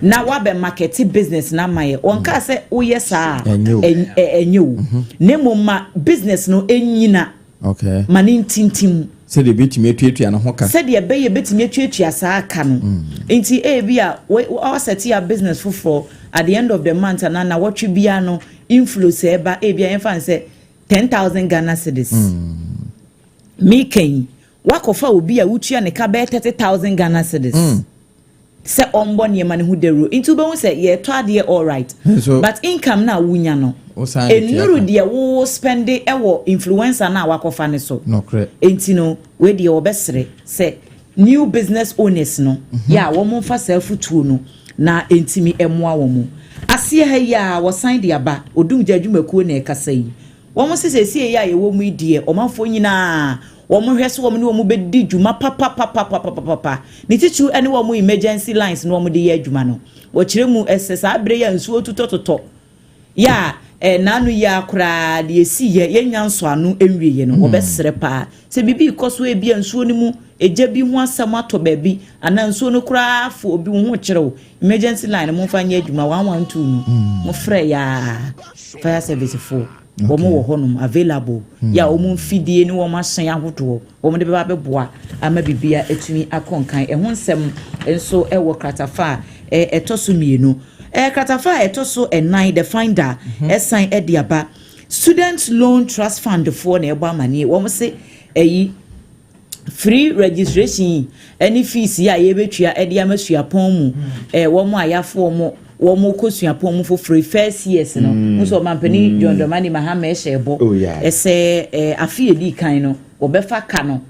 na wabɛ market business na ama yɛ. Wɔn kaa sɛ woyɛ saa a ɛnyɛ o, na mmom ma business no ɛnyina ma ne ntintim. Sɛdeɛ ebɛtumi atuatua ne ho ka. Sɛdeɛ ɛbɛyɛ ebɛtumi atuatua saa ka no. Nti ebi a wɔasɛte a business foforɔ, at the end of the month ana na wɔtwe bia no, inflow sɛ ɛba, ebi a yɛmfa n sɛ 10,000 Ghana cedis. Meka yi, wakɔfa obi a wotua ne ka bɛyɛ 30,000 Ghana cedis sɛ ɔmbɔ nneɛma no ho dawuro. Nti wobɛhu sɛ yɛtɔ adeɛ, all right, but income na wonya no enuru deɛ wo spend ɛwɔ influencer na wakɔfa ne so. Nti no, wei deɛ, wɔbɛsrɛ sɛ new business owners no yɛ a wɔn mfa saa afutuo no na ntumi mmoa wɔn. Aseɛ ha yi a wɔsan de aba, Odumgya adwumakuo na ɛkasa yi. Wɔn sɛ sɛsie yi a yɛwɔ mu yi deɛ, ɔmanfoɔ nyinaa wɔn hwɛ so, wɔn ne wɔn bɛdi dwuma papapapapapapa, ne titiri ne wɔn emergency lines na wɔn de yɛ adwuma no. Wɔkyerɛ mu ɛsɛ saa abere yi a nsuo totɔtotɔ yɛ a n'ano yi akoraa deɛ esi yɛ yɛnya nsɔano nwie yɛ no, wɔbɛsrɛ paa sɛ biribi kɔ so, ebi a nsuo no mu egya bi ho asɛm atɔ baabi anaa nsuo no koraa fo obi ho kyerɛw, emergency line mo nfa nyɛ adwuma, 112 no. Mo frɛ yaa, fire service foɔ wɔn wɔ hɔnom available yɛ a wɔn mfidie ne wɔn ahyɛn ahodoɔ wɔn de bɛba abɛboa ama biribiara atumi akɔ nkan. Ɛho nsɛm nso ɛwɔ kratafa a ɛtɔ so mmienu. Kratafa a ɛtɔ so ɛnan, The Finder ɛsan ɛde aba, Student Loan Trust Fund foɔ na ɛbɔ amaneɛ. Wɔn se ɛyi free registration ɛne fees yi a yɛbɛtua ɛde ama suapɔn mu wɔn a yɛafo wɔn kɔ suapɔn mu foforɔ, first years no. Nso ɔmampanin John Dramani Mahama ɛhyɛ ɛbɔ ɛsɛ afe yɛ kan no, wɔbɛfa ka no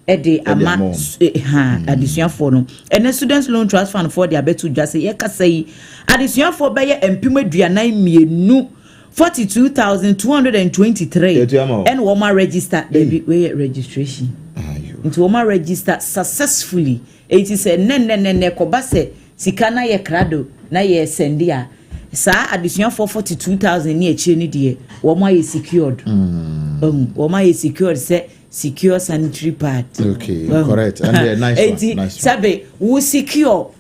ɛde ama ha adesuafoɔ no. Ɛnɛ Student Loan Trust Fund foɔ de abɛto dwa sɛ yɛkasa yi, adesuafoɔ bɛyɛ 42,000, 42,223, ɛna wɔn a register. Dabi, wei yɛ registration, nti wɔn a register successfully. Eti sɛ nnɛnnɛnnɛ kɔba sɛ sika na yɛ krado na yɛ send a, saa adesuafoɔ 42,000 ne akyire no deɛ, wɔn ayɛ secured. Wɔn ayɛ secured sɛ secure sanitary pad. Okay, correct, and yeah, nice one. Eti nice one. Sɛbe wo secure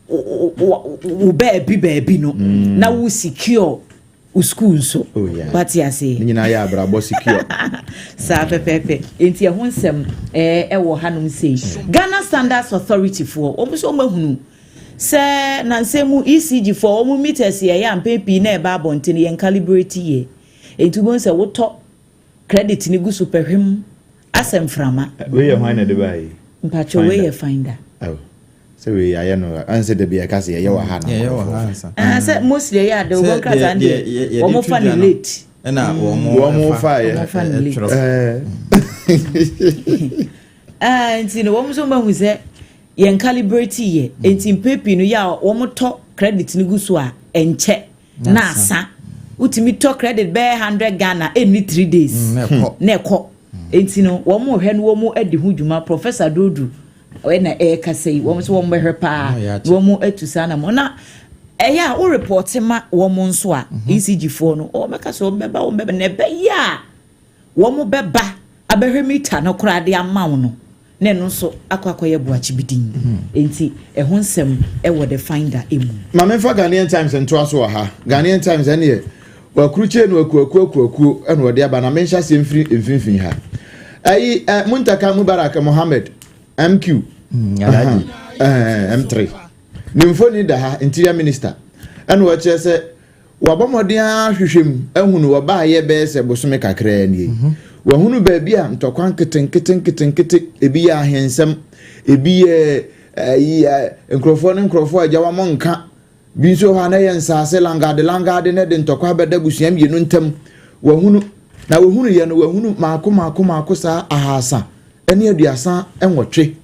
wo baabi baabi no na wo secure wo school nso. Wate ase? Ne nyinaa yɛ abrabɔ secure. Saa pɛpɛɛpɛ. Nti ɛho nsɛm ɛwɔ hanom sei. Ghana Standards Authority foɔ, wɔn nso wɔn ahunu sɛ nansɛm mu ECG foɔ wɔn meters yɛ yɛ ampɛn pii na ɛba abɔnten yɛn calibrate yɛ. Nti wɔn sɛ wotɔ credit ni gu so pɛhwem asɛ mframa. Wei yɛ hwan na de baa yi? Mpakyɛ, wei yɛ Finder. Oh. Sɛ wei ayɛ no ansɛ da bi ɛka sɛ yɛyɛ wɔ ha na yɛyɛ wɔ ha nsa. Ah, sɛ mostly ɛyɛ ade wɔn krataa deɛ, wɔn fa ne late. Ɛna wɔn wɔn fa yɛ. Wɔn fa ne late. Ɛɛ. Ah, nti no, wɔn nso mahu sɛ yɛn calibrate yɛ. Nti mpɛ pii no yɛ a wɔn tɔ credit no gu so a, ɛnkyɛ na asa. Wotumi tɔ credit bɛyɛ 100 Ghana, ɛnni 3 days na ɛkɔ. Na ɛkɔ. Nti no, wɔn rehwɛ no, wɔn adi ho dwuma. Professor Dodu ɛna ɛrekasa yi, wɔn nso wɔn bɛhwɛ paa Wɔn yɛ na akyɛ. wɔn atu saa na mo na ɛyɛ a wo report ma wɔn nso a, ECG foɔ no, wɔn bɛka sɛ wɔn bɛba, wɔn bɛba na ɛbɛyɛ a wɔn bɛba abɛhwɛ meter no koraa de ama wo no, na ɛno nso akɔ akɔyɛ buakye bi din. Nti ɛho nsɛm ɛwɔ The Finder emu. Maame, nfa Ghanaian Times ntoa so wɔ ha. Ghanaian Times ɛne wakurukyire no akuakuo akuakuo ɛna ɔde aba, na menhyɛ aseɛ mfiri mfimfini ha. Ɛyi Muntaka Mubarak Mohammed, MQ. Alhaji. M3 ne mfoni da ha. Interior Minister ɛna wɔkyerɛ sɛ wabɔ mmɔden ahwehwɛ mu ahunu wɔbaayɛ bɛyɛ sɛ bosome kakraa nie, wahunu baabi a ntɔkwa nketenkete nketenkete, ebi yɛ ahensɛm, ebi yɛ ɛyi ɛ nkurɔfoɔ ne nkurɔfoɔ a agya wɔn nka bi nso hɔ a, na yɛ nsaase langade langade na de ntɔkwa bɛda busua mmienu ntam. Wahunu na wahunu yɛ no, wahunu maako maako maako saa 338,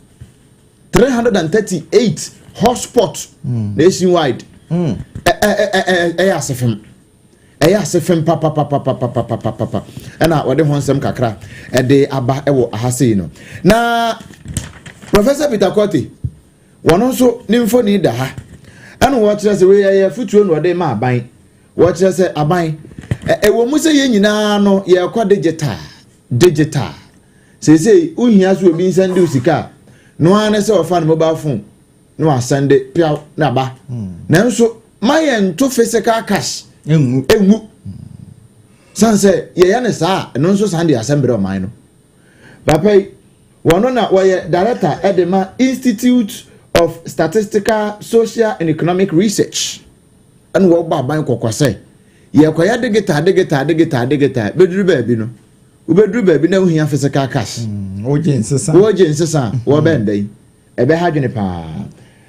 338 hotspot nationwide. Ɛ ɛ ɛ ɛ ɛyɛ asefem, ɛyɛ asefem papapapapapapapa. Ɛna wɔde ho nsɛm kakra ɛde aba ɛwɔ ahase yi no. Na Professor Peter Quartey, wɔn nso ne mfoni da ha. Ɛna wɔkyerɛ sɛ wei ɛyɛ futuo na wɔde ma aban. Wɔkyerɛ sɛ aban ɛwɔ mu sɛ yɛn nyinaa no yɛrekɔ digital. Digital. Seesei wohia sɛ obi nsɛnde wo sika a, no ara ne sɛ ɔfa ne mobile phone na wasɛnde piaw na aba. Nanso ma yɛnto physical cash Engu. Engu. San sɛ yɛyɛ ne saa a, ɛno nso san de asɛm brɛ ɔman no. Papa yi, wɔno na wɔyɛ director ɛde ma Institute of Statistical, Social and Economic Research, ɛna wɔbɔ aban kɔkɔ sɛ yɛkɔyɛ digital, digital, digital, digital, bɛduru baabi no, wobɛduru baabi na wohia physical cash. Wogye nsesa. Wɔgye nsesa a wɔbɛn da yi, ɛbɛha adwene paa.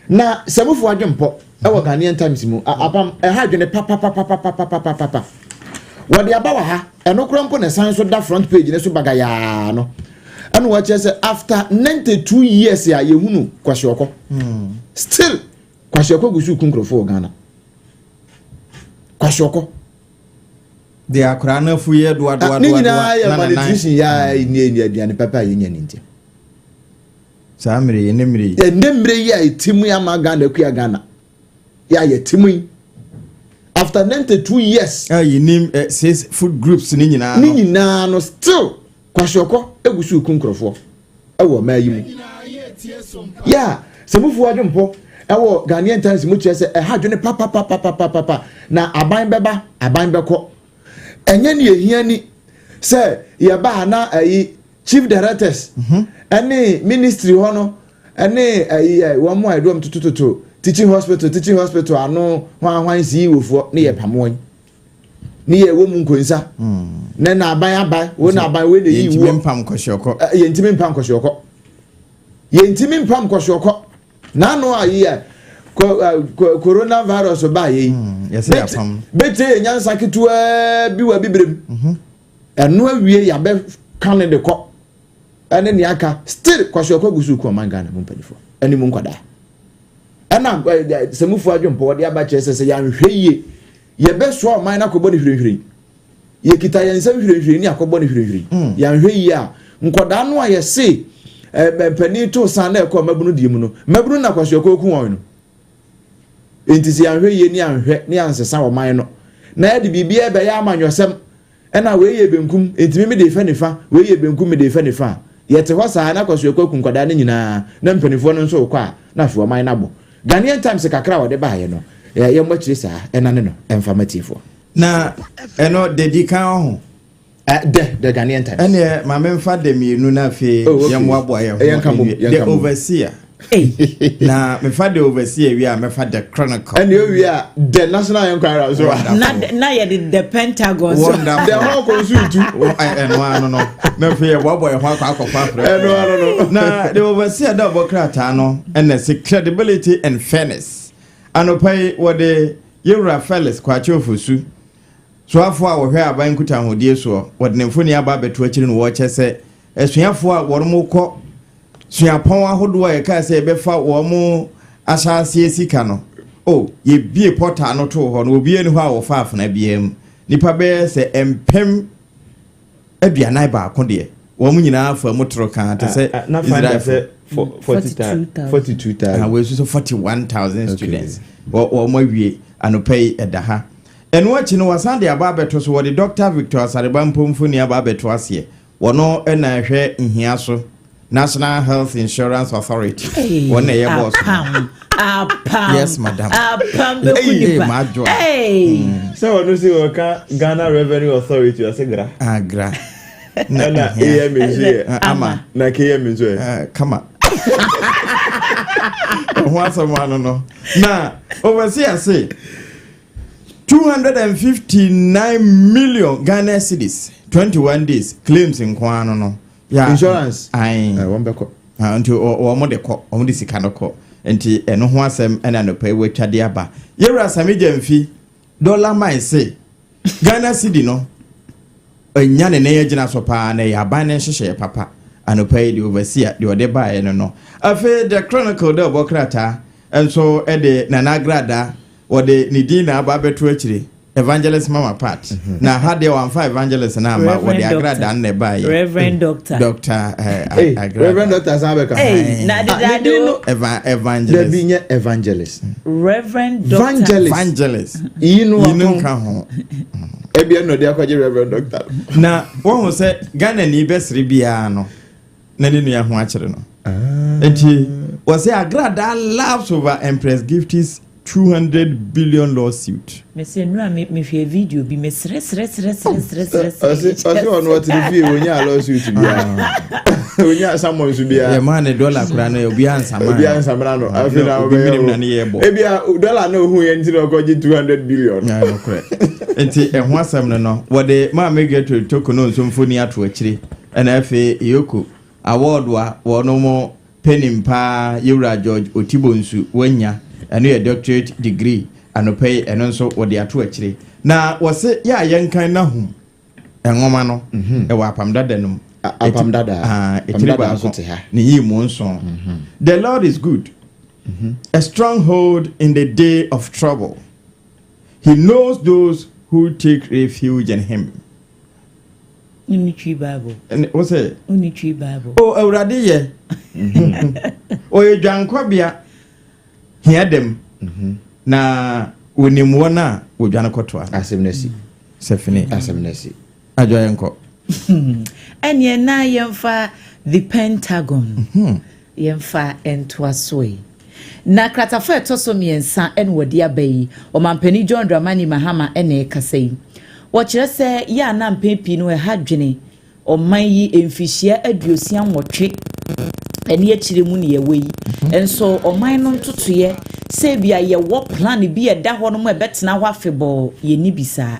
Na sɛmufo adwempɔ ɛwɔ Ghanaian Times mu apam ɛha adwene papapapapapapapa. Wɔde aba wɔ ha, ɛno kora mpo na ɛsan so da front page ne so bagayaa no, ɛna wɔkyerɛ sɛ after 92 years a yɛhunu kwasiɔkɔ, still kwasiɔkɔ gu so ku nkurɔfoɔ wɔ Ghana. Kwasiɔkɔ. De akwaraa no afu yɛ doa doa. Ne doa. Nyinaa yɛ na ne nan. Malnutrition yɛ ne aduane papa a yɛnya ne ntia. Saa mmere yi ne mmere yi. Ɛnɛ mmerɛ yi a ɛti mu yi ama Ghana akua Ghana yɛ a yɛte mu yi, after 92 years A yɛnim six food groups ne nyinaa ne no. Nyinaa no, still kwasiɔkɔ egu so ku nkurɔfoɔ ɛwɔ ɔman yi mu. Yɛ a sɛmufoɔ adwempɔ ɛwɔ Ghanaian Times mu kyerɛ sɛ ɛha adwene papapapapapapa na aban bɛba, aban bɛkɔ, ɛnyɛ ne ehia ni sɛ yɛba a na ɛyi chief directors ɛne ministry hɔ no ɛne ɛyi ɛ wɔn mu a yɛde wɔn totototo teaching hospital ano hwan hwan CEO foɔ ne yɛ pam wɔn ne yɛ wɔ mu nkonsa ne na aban aba wo na aban wei na eyi Yɛntumi wuo. Mpam kɔhyɛkɔ. Yɛntumi mpam kɔhyɛkɔ, yɛntumi mpam kɔhyɛkɔ n'ano a yi yɛ coronavirus ba yɛ yi. Yɛsɛ yɛapam. Bɛtie yɛ nyansa ketewaa bi wɔ abibirem, ɛno awie yabɛ ka ne de kɔ ɛne nea aka. Still kwasiɔkɔ gu so ku ɔman Ghana mu mpanimfoɔ ɛne mu nkwadaa. Ɛna sɛmufoɔ adwempɔ wɔde aba kyerɛ sɛ yɛanhwɛ yie, yɛbɛsoa ɔman no akɔbɔ ne hwirenhwiren. Yɛkita yɛn nsɛm hwirenhwiren ne akɔbɔ ne hwirenhwiren. Yɛanhwɛ yie a, nkwadaa no a yɛse mpanin to san na ɛkɔ mmabunu die mu no, mmabunu na kwasiɔkɔ ku wɔn no. Nti sɛ yɛanhwɛ yie ne yɛanhwɛ ne yɛansesa ɔman no na yɛde biribiara bɛyɛ amanyɔsɛm, ɛna wei yɛ benkum ntumi mi de fɛ nifa, wei yɛ benkum mi de fɛ nifa a, yɛte hɔ saa na kwasiɔkɔ aku nkwadaa no nyinaa na mpanimfoɔ no nso rekɔ a, na afei ɔman no abɔ. Ghanaian Times kakra a wɔde baeɛ no, yɛmmɔ akyire saa ɛna ne no ɛmfa ma tiefoɔ. Na ɛno dedi kan ɔho. The Ghanaian Times. Ɛneɛ maame mfa de mmienu na afei Oh, okay. yɛmmoaboa yɛn ho. Yɛnka bom, awie. yɛnka The bom. Overseer. Na mefa The Overseer wie a, mɛfa The Chronicle. Ɛne owie a, The National Enquirer so a. Na yɛde The Pentagon so. Wonderful. The Hawk nso tu. Ɛno ano no na afei yɛboaboa yɛn ho akɔ akɔfa afrɛ. Ɛno ano no. Na The Overseer da ɔbɔ krataa no ɛna sɛ credibility and fairness. Anɔpa yi wɔde yɛwura Felix Kwakye Ofosu, soafoɔ a wɔhwɛ aban nkutahodie soɔ, wɔde ne mfoni aba abɛto akyiri no, wɔrekyɛ sɛ asuafoɔ a wɔn kɔ suapɔn ahodoɔ a yɛkaa sɛ yɛbɛfa wɔn ahyɛaseɛ sika no o, yɛbie portal no too hɔ no, obiara ni hɔ a wɔfa afena biara mu. Nipa bɛyɛ sɛ 40000 deɛ, wɔn nyinaa fa mu toro kan te sɛ Na find Israelfoɔ. sɛ 42,000. 42,000. Wɔasu so 41,000 students wɔn awie. Anɔpa yi ɛda ha. Ɛno akyi no, wasan de aba abɛto so, wɔde Dr Victor Asare Bampoe mfoni aba abɛto aseɛ. Wɔno ɛna ɛhwɛ nhia so, National Health Insurance Authority, wɔn na ɛyɛ bɔɔso no. Apam apam. Yes, madam. Apam bɛku Hey, nipa. madwoa. Hey. Sɛ ɔno sɛ wɔka Ghana Revenue Authority, ɔsɛ gra. Agra. Ɛna am nso yɛ Ama. Na km nso yɛ. Kama ɛho asɛm ano no na overseer ase 259 million Ghana cedis, 21 days claims nko ano no. Ya, Insurance. Ae. Wɔn bɛkɔ. Ah, nti wɔn de kɔ, wɔn de sika no kɔ. Nti ɛno ho asɛm ɛna anɔpa yi wɔatwa de aba. Yɛwura Sammy Gyamfi, dollar man se Ghana cedi no anya ne nan agyina so paa na ɛyɛ aban ne nhyehyɛeɛ papa. Anɔpa yi de Overseer deɛ ɔde baeɛ no. Afei The Chronicle dɛ ɔbɔ krataa nso de Nana Agrada, wɔde ne din na aba abɛto akyire. Evangelist Mama Pat. Na ha deɛ wamfa evangelist no ama, wɔde Agrada no na ɛbaeɛ. Reverend Doctor. Doctor Hey, Agrada. Reverend Doctor san bɛka. Hey, na Ah, dedade ne din o. no- Evangelist. Dabi, nyɛ evangelist. Reverend Doctor. Evangelist. Evangelist. Yi no Yi no apɔn. nka ho. Ebi ɛna ɔde akɔgye Reverend Doctor. Na wɔhu sɛ Ghana ni bɛsere biara no na ne nua ho akyerɛ no, nti wɔsɛ Agrada laughs over Empress Gifty's 200 billion lawsuit. Mese nnura me mehwɛ video bi, mesere sere sere sere sere sere. Ɔsi ɔno ɔte ne fie, wonya lawsuit biara, wonya summons biara. Yɛ maa ne dɔla kora no, obi ansama. Obi ansamra no, afei na obi minim na ne yɛ bɔ. Ebi a dɔla na ohun yɛn ti na ɔkɔgye 200 billion. Ya, nokorɛ. Nti ɛho asɛm no, wɔde Maame Gertrude Torkornoo nso mfoni ato akyire, ɛna afei EOCO award a wɔn mo panin paa, Yɛwura George Oti Bonsu, wanya, ɛno yɛ doctorate degree anɔpɛ yi, ɛno nso wɔde ato akyire. Na wɔse yɛ a yɛnkan Nahum nwoma no, ɛwɔ Apam Dada no mu. Apam Dada. Ah, Apam etiri Dada 1 nso te ha. Ne yi mu 7. The Lord is good, a stronghold in the day of trouble. He knows those who take refuge in him. Wonni Twi Bible? Wo sɛ? Wonni Twi Bible? O, Awurade yɛ, ɔyɛ dwankɔbea hia dɛm, na onim wɔn a wɔdwane kɔtoa no. Asɛm no si. Sɛ fini. Asɛm no si. Adwa, yɛn kɔ. Ɛneɛ na yɛmfa The Pentagon, yɛmfa ntoa so yi. Na kratafo a ɛtɔ so 3 ɛna wɔde aba yi, Ɔmampanin John Dramani Mahama ɛna ɛkasa yi. Wɔkyerɛ sɛ yɛ a na mpɛn pii no ɛha dwene ɔman yi, mfihyia 68 ɛne akyire mu ne yɛwɔ yi nso, ɔman no ntotoeɛ sɛ ebia yɛwɔ plan bi a ɛda hɔ nom a ɛbɛtena hɔ afebɔɔ, yɛni bi saa.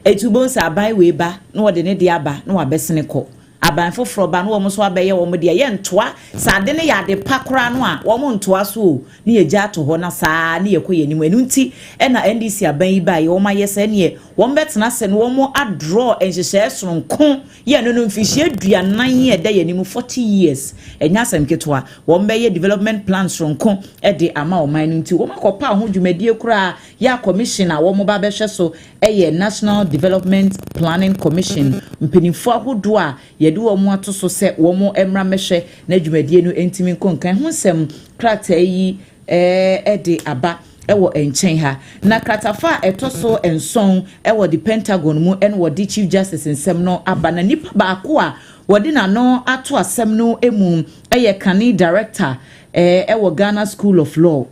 Etu bo nsa aban wei ba na wɔde ne deɛ aba na wabɛsene kɔ, aban foforɔ ba na wɔn nso abɛyɛ wɔn deɛ. Yɛntoa saa ade no yɛ ade pa koraa no a, wɔn ntoa so o, ne yɛgya ato hɔ na saa ne yɛkɔ yɛn anim. Ɛno nti ɛna NDC aban yi ba yɛ, wɔn ayɛ sɛ neɛ wɔn bɛtena sɛ no, wɔn adraw nhyehyɛɛ soronko yɛ no mfihyia 40 yɛ ɛda yɛn anim, 40 years, ɛnyɛ asɛm ketewa. Wɔn bɛyɛ development plan soronko ɛde ama ɔman no, nti wɔn akɔpa ho dwumadie koraa yɛ a commission a wɔn ba bɛhwɛ so ɛyɛ National Development Planning Commission. Mpanimfoɔ ahodoɔ a yɛde wɔn ato so sɛ wɔn mmra mmɛhwɛ na dwumadie no ntumi nkɔ nkan ho nsɛm, krataa yi ɛde aba ɛwɔ nkyɛn ha. Na kratafa a ɛtɔ so 7 ɛwɔ The Pentagon mu, ɛna wɔde Chief Justice nsɛm no aba. Na nipa baako a wɔde n'ano ato asɛm no mu ɛyɛ kane director ɛwɔ Ghana School of Law,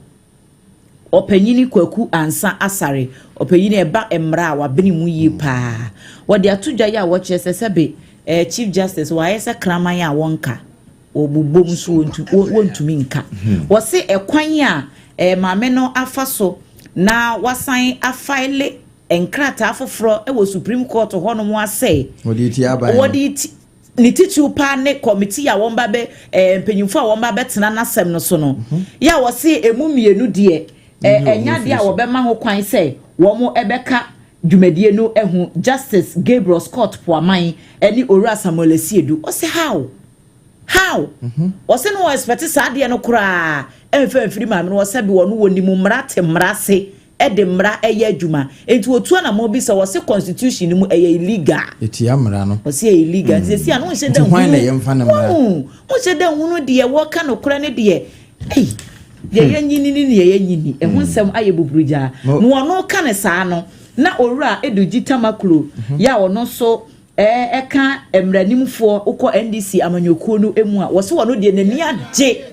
Ɔpanyini Kwaku Ansa Asare. Ɔpanyini ɛba mmara a wabene mu yie paa. Wɔde ato dwa yi a wɔkyerɛ sɛ sɛbe Chief Justice wɔayɛ sɛ kraman a wɔnka, wɔbobom nso wɔntumi nka. Wɔse ɛkwan a maame no afa so na wasan afile nkrataa foforɔ wɔ Supreme Court hɔnom asɛ wɔde ti aban no. Wɔde ti ne titiriw paa ne committee a wɔn ba bɛ mpanyinfo a wɔn ba bɛtena n'asɛm no so no yɛ a, wɔse emu 2 deɛ Yi wɔn ɛnya deɛ a firi so. Wɔbɛma ho kwan sɛ wɔn ɛbɛka dwumadie no ho, Justice Gabriel Scott Pwamang ɛne Owura Samuel Asiedu. Ɔsɛ how wɔsɛ no wɔn expect saa adeɛ no koraa ɛnfɛ nfiri maame no. Wɔsɛ bi wɔn wɔ nimu mmara te mmara ase, ɛde mmara ɛyɛ adwuma, nti wotu anamɔ bi sɛ wɔsɛ constitution no mu ɛyɛ illegal. Etia mmara no. Wɔsɛ ɛyɛ illegal, nti esi ano nhyɛ dɛ. Nti hwan na yɛmfa ne mmara? Nhyɛ dɛ nhunu deɛ wɔka no korɛ ne deɛ ɛyi deɛ yɛ nyini ne deɛ yɛ nyini ɛho nsɛm ayɛ buburugyaa. Na ɔno ka ne saa no, na Owura Edudzi Tamakloe yɛ a ɔno nso ɛka mmaranimfoɔ wokɔ NDC amanyɔkuo no mu a, wɔsɛ wɔn deɛ n'ani agye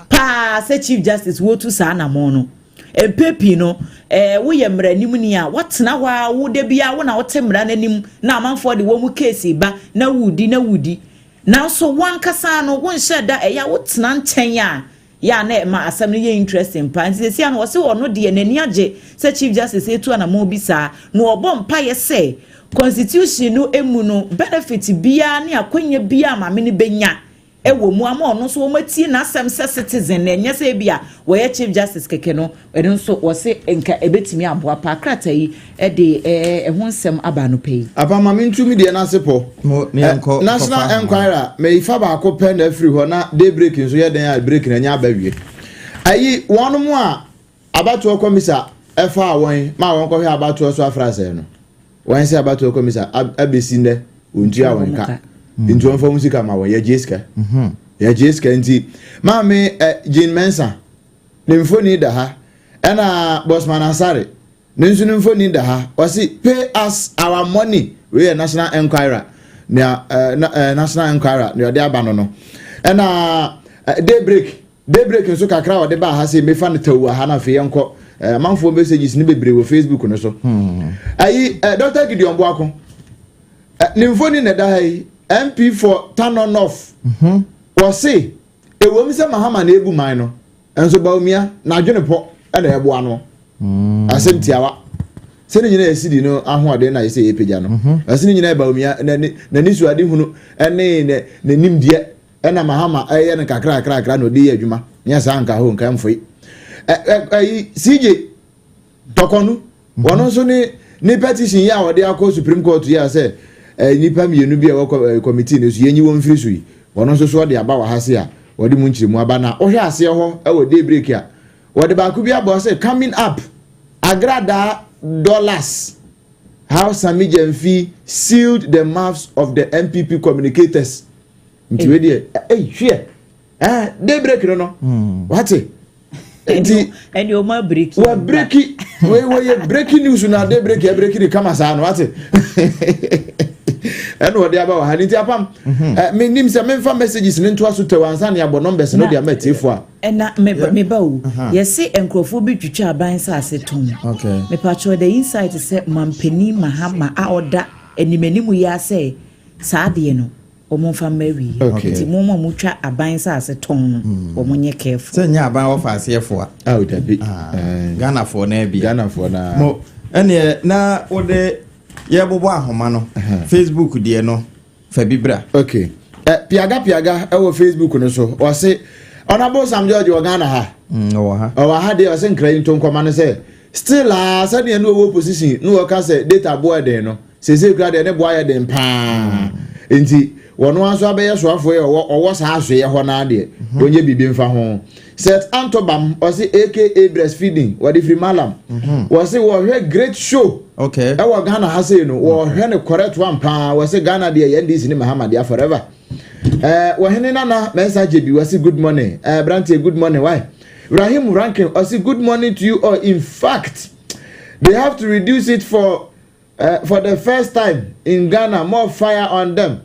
paa sɛ Chief Justice wɔtu saa anamɔ no. Mpɛ pii no woyɛ mmaranim ni a wɔtena hɔ a, wo de bia wo na wote mmara n'anim na amanfoɔ de wɔn mu case ba na wudi na wudi, nanso wankasa no wonhyɛ da. Ɛyɛ a wotena nkyɛn a yɛ a na ɛma asɛm no yɛ interesting paa. Nti sɛsi ano wɔsɛ ɔno deɛ n'ani agye sɛ Chief Justice etu anamɔ bi saa, na ɔbɔ mpaeɛ sɛ constitution no emu no benefit biara ne akɔnya biara maame no benya ɛwɔ mu ama ɔno nso wɔn atie n'asɛm sɛ citizen, na ɛnyɛ sɛ ebi a wɔyɛ Chief Justice kɛkɛ no. Ɛno nso wɔse nka ebetumi aboa paa. Krataa yi ɛde ɛho nsɛm aba anɔpɛ yi. Apamame ntumi deɛ n'ase pɔ. Mo ne yɛn kɔ. National kɔfa. Enquirer mɛyifa baako pɛ na afiri hɔ na day break nso yɛ den a break na nya aba wie. Ayi wɔn mu a abatoɔ kɔmisa. Ɛfaa wɔn maa wɔn kɔhwɛ abatoɔ so afrasɛɛ no, wɔn sɛ abatoɔ kɔmisa abɛsi nnɛ wɔntua wɔn ka, nti wɔn fa wɔn sika ma wɔn. Yɛgye sika, yɛgye sika. Nti maame Jean Mensa ne mfoni da ha, ɛna Bosman Asare ne nso ne mfoni da ha. Wɔsi, "Pay us our money." Wei yɛ National Enquirer nea National Enquirer nea ɔde aba no. Ɛna Daybreak, Daybreak nso kakra a ɔde ba ha sɛ mefa no tawu ha na afei yɛnkɔ amanfoɔ messages ne bebree wɔ Facebook no so. Ayi Dr Gideon Boako ne mfoni na ɛda ha yi, MP for Tano North. Wɔse ewom sɛ Mahama na ebu man no, nso Bawumia n'adwene pɔ ɛna ɛboa no. Asɛm tiawa sɛ ne nyinaa yɛsi di no ahoɔden na yɛsɛ yɛpagya no, ɛsɛ ne nyinaa yɛ Bawumia n'ani so ade hunu ɛne ne n'anim deɛ, ɛna Mahama ɛyɛ no kakra kakra kakra na ɔde yɛ adwuma. Nyɛ saa nka ho nka mfoyi. ɛ ɛ ɛyi CJ Tɔkɔnu, wɔn nso ne petition yi a wɔde akɔ Supreme Court yi a sɛ nipa mmienu bi a wɔkɔ committee no so, yɛnyi wɔn mfiri so yi, wɔn nso so ɔde aba wɔ ha se a wɔde mu nkyerɛmu aba. Na wɔhwɛ aseɛ hɔ ɛwɔ Daybreak a, wɔde baako bi abɔ sɛ, "Coming up, Agradaa dollars, how Sammy Gyamfi sealed the mouths of the NPP communicators." Nti wei deɛ, ɛy hwɛ, Daybreak no, wate nti Ɛne ɔmo abreak. Wɔ break wei, wɔyɛ breaking news na Daybreak yɛ break de kama saa no, wate, ɛna wɔde aba wɔ ha. Ne nti apam menim sɛ memfa messages ne ntoa so tɛw ansa ne abɔ numbers no de ama atiefo a. Ɛna meba o, yɛse nkurɔfoɔ bi twitwa aban nsase tɔn. Mepatwɛ, the insight sɛ mampanin Mahama a ɔda animanim yi asɛ saa adeɛ no, wɔn mfa mma awie. Nti mo a motwa aban nsase tɔn no, wɔn nyɛ careful. Sɛ nyɛ aban wɔfa aseɛfoɔ a. Awo, dabi. Ghanafoɔ na bi. Ghanafoɔ na. Mo ɛneɛ na wode yɛbobɔ ahoma no, Facebook deɛ no, fa bi bra. Okay, Piaga Piaga ɛwɔ Facebook no so, wɔse Honourable Sam George wɔ Ghana ha. Ɔwɔ ha. Ɔwɔ ha deɛ, ɔsɛ nkra yi nto nkɔma no sɛ still a sɛdeɛ ne ɔwɔ position ne wɔka sɛ data boɔ den no, seesei kura deɛ ne boɔ ayɛ den paa, nti wɔn nso abɛyɛ soafoɔ yi, ɔwɔ saa asoeɛ hɔ naa deɛ, wɔnyɛ biribi mfa ho. Seth Antobam, ɔse aka breastfeeding, wɔde firi Malam, wɔse wɔhwɛ great show ɛwɔ Ghana ha sei no, wɔhwɛ no correct one paa. Wɔse Ghana deɛ, yɛn NDC ne Mahama deɛ forever. Wɔhene Nana Mɛnsa Gyebi, wɔse good morning. Brantie, good morning. Why Rahim Rankin, ɔse good morning to you all. In fact, they have to reduce it for the first time in Ghana. More fire on them.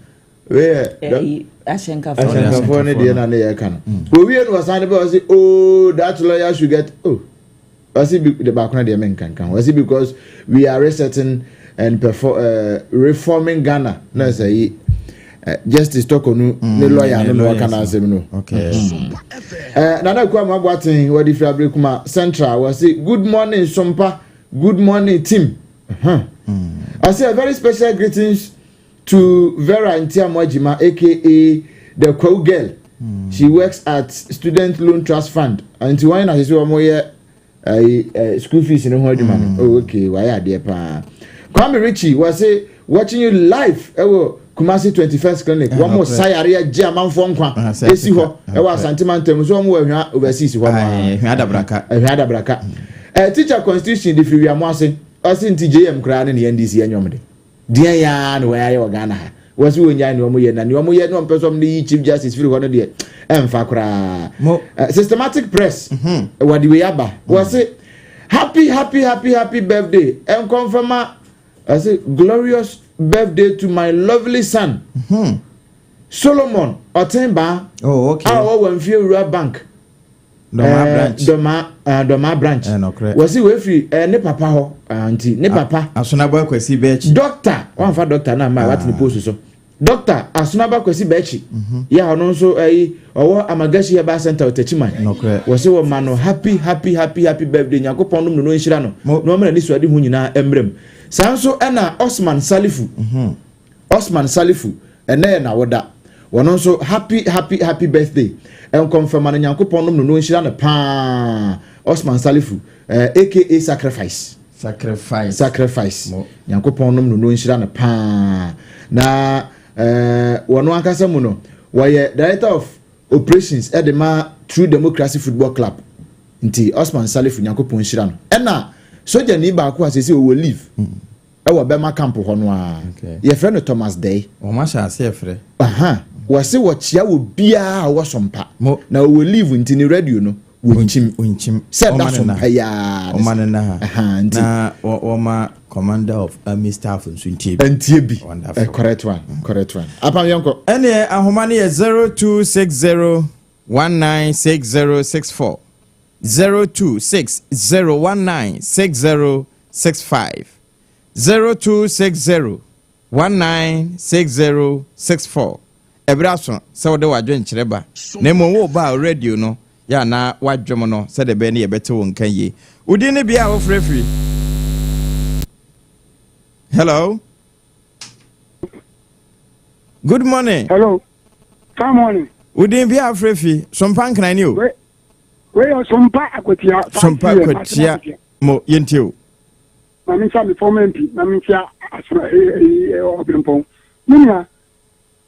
Wei Ɛyi ahyɛnkafoɔ. Ahyɛnkafoɔ ne deɛ na ne yɛ ka no, owie no, wɔsan de bɛ, ɔse, "Oh, that lawyer should get, oh," ɔse bi de baako na deɛ menkanka ho, ɔse because we are resetting and perform reforming Ghana na sɛ yi Justice Tɔkɔnu ne lawyer no na wɔka n'asɛm no. Nana Akua mu Aboaten, wɔde firi Abirekuma Central, wɔse good morning Sompa, good morning team. Ɔse a very special greetings to Vera Ntiamoa Jima, aka the Kwawu girl. She works at Student Loan Trust Fund. Nti wɔn na sisi wɔn yɛ ɛyi school fees ne ho adwuma no. Oh, okay, wayɛ adeɛ paa. Kwame Richie, wɔse watching you live ɛwɔ Kumasi 21st Clinic. Wɔn mo sayare gye amanfoɔ nkwa. Esi hɔ ɛwɔ Asante Mantam so, wɔn wɔ Ahwea Overseas hɔ no. Ahwea Adabraka. Ahwea Adabraka. Teacher Constitution de firi Wiamo ase. Ɔsi nti JM koraa ne ne NDC ɛnyɔm de. Deɛ yaa na wɔayɛ wɔ Ghana ha, wɔsi wɔn nyaa nea wɔn yɛ na nea wɔn yɛ na wɔn pɛ sɛ wɔn de yi Chief Justice firi hɔ no deɛ, ɛnfa koraa. Systematic Press wɔde wei aba, wɔsi happy happy happy happy birthday nkɔnfama, wɔsi glorious birthday to my lovely son Solomon Ɔtenbaa a ɔwɔ wɔn fie Rural Bank. Dɔmaa branch. Dɔmaa, Dɔmaa branch. Wɔsi wefiri ne papa hɔ, nti ne papa. Asonaba Kwasi Bɛkyi. Doctor wɔnfa doctor na ama wate ne post so, Doctor Asonaba Kwasi Bɛkyi yɛ, ɔno nso ɛyi ɔwɔ Amagashi Herbal Center Ɔtɛkyiman. Wɔsi wɔ ma no happy happy happy happy birthday. Nyankopɔn nom no nhyira no na ɔmena ne suade ho nyinaa mmerɛ mu. Saa nso ɛna Osman Salifu, Osman Salifu, ɛnɛ yɛ n'awoda, wɔn nso happy happy happy birthday nkɔnfɛma no, Nyankopɔn nom no nhyira no paa. Osman Salifu, aka Sacrifice. Sacrifice. Sacrifice, Nyankopɔn nom no nhyira no paa. Na wɔn ankasa mu no, wɔyɛ director of operations ɛde ma True Democracy Football Club. Nti Osman Salifu, Nyankopɔn nhyira no. Ɛna Sogyani baako a sese ɔwɔ leave ɛwɔ Bɛma camp hɔ no a, yɛfrɛ no Thomas Dɛy. Wɔn ahyɛ aseɛ frɛ. Wɔse wɔkyea wɔ biara a ɔwɔ Sompa na ɔwɔ leave nti ne radio no wɔnkyim. Wɔnkyim. Sɛ da Sompa yi ara. Ɔma ne na ha. Nti na wɔma commander of army staff nso ntie bi. Ntie bi. Wonderful. Correct one, correct one. Apam, yɛnkɔ. Ɛneɛ ahoma no yɛ 0260 196064, 0260 196065, 0260 196064. Ɛberɛ aso sɛ wode w'adwenkyerɛ ba, na mmom wo ba a radio no yɛ anaa wadwom no sɛdeɛ ɛbɛyɛ ne yɛbɛte wo nka yie. Wodin ne bea a wofrɛ firi. Hello, good morning. Hello. Fine morning. Wodin, bea a wofrɛ fi, Sompa Nkran ni o. Wei yɛ Sompa Akwatia. Sompa Akwatia mo, yɛntie o. Maame nkyia mi former MP, maame nkyia asoma ɛyi ɔbɛnpɔn. Me nua,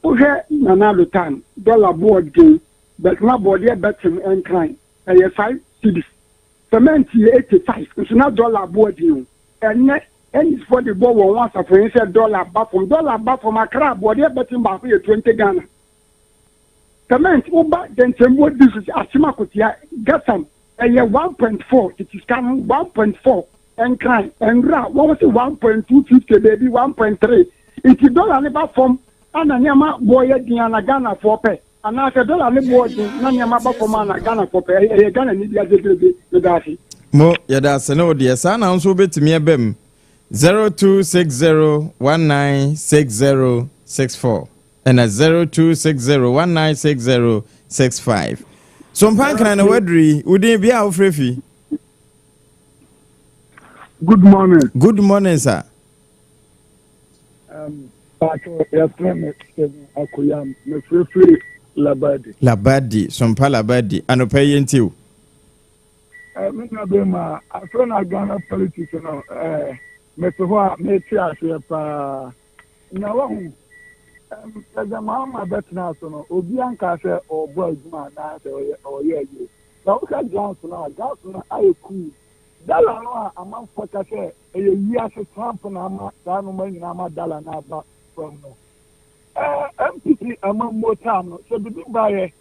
wohwɛ Nana Addo time, dɔla boɔ den, but na bɔɔdeɛ bɛtem Nkran ɛyɛ 5 cedis. Cement yɛ 85 nso na dɔla boɔ den o. Ɛnɛ NDCfoɔ de bɔ wɔn ho asafo yi sɛ dɔla ba fam, dɔla ba fam. Akra bɔɔdeɛ bɛtem baako yɛ 20 Ghana. Cement woba Dɛnkyɛnbuo district, Akyem Akotia, Gasam ɛyɛ 1.4 tete sika no, 1.4. Nkran nwura wɔn sɛ 1.250, baabi 1.3. Nti dɔla ne ba fam ana nneɛma boɔ yɛ den ana Ghanafoɔ pɛ, anaasɛ dɔla ne boɔ den na nneɛma ba fam ana Ghanafoɔ pɛ? Ɛyɛ Ghana ni bi ase bebrebe. Meda ase. Mo, yɛda ase ne wo deɛ saa na nso wobɛtumi aba mu 0260 196064 ɛna 0260 196065. So Mpankran na waduru yi, wodin, bia a wofrɛ fi. Good morning. Good morning, sir. Pacho, yɛfrɛ me Stephen Akoyam. Mefirifiri Labadi. Labadi, Sompa Labadi. Anɔpa yi yɛntie o. Me nua bɛrima, afei na Ghana politics no, mete hɔ a mete aseɛ paa. Na wahu, President Mahama bɛtena so no, obi anka sɛ ɔrebɔ adwuma anaasɛ ɔyɛ ayie. Na wohwɛ grounds no a, grounds no ayɛ cool. Dollar no a amanfoɔ ka sɛ ɛyɛ wiase Trump na ama saa nneɛma nyinaa ama dollar no aba fam no. NPP amammuo time no, sɛ biribi baeɛ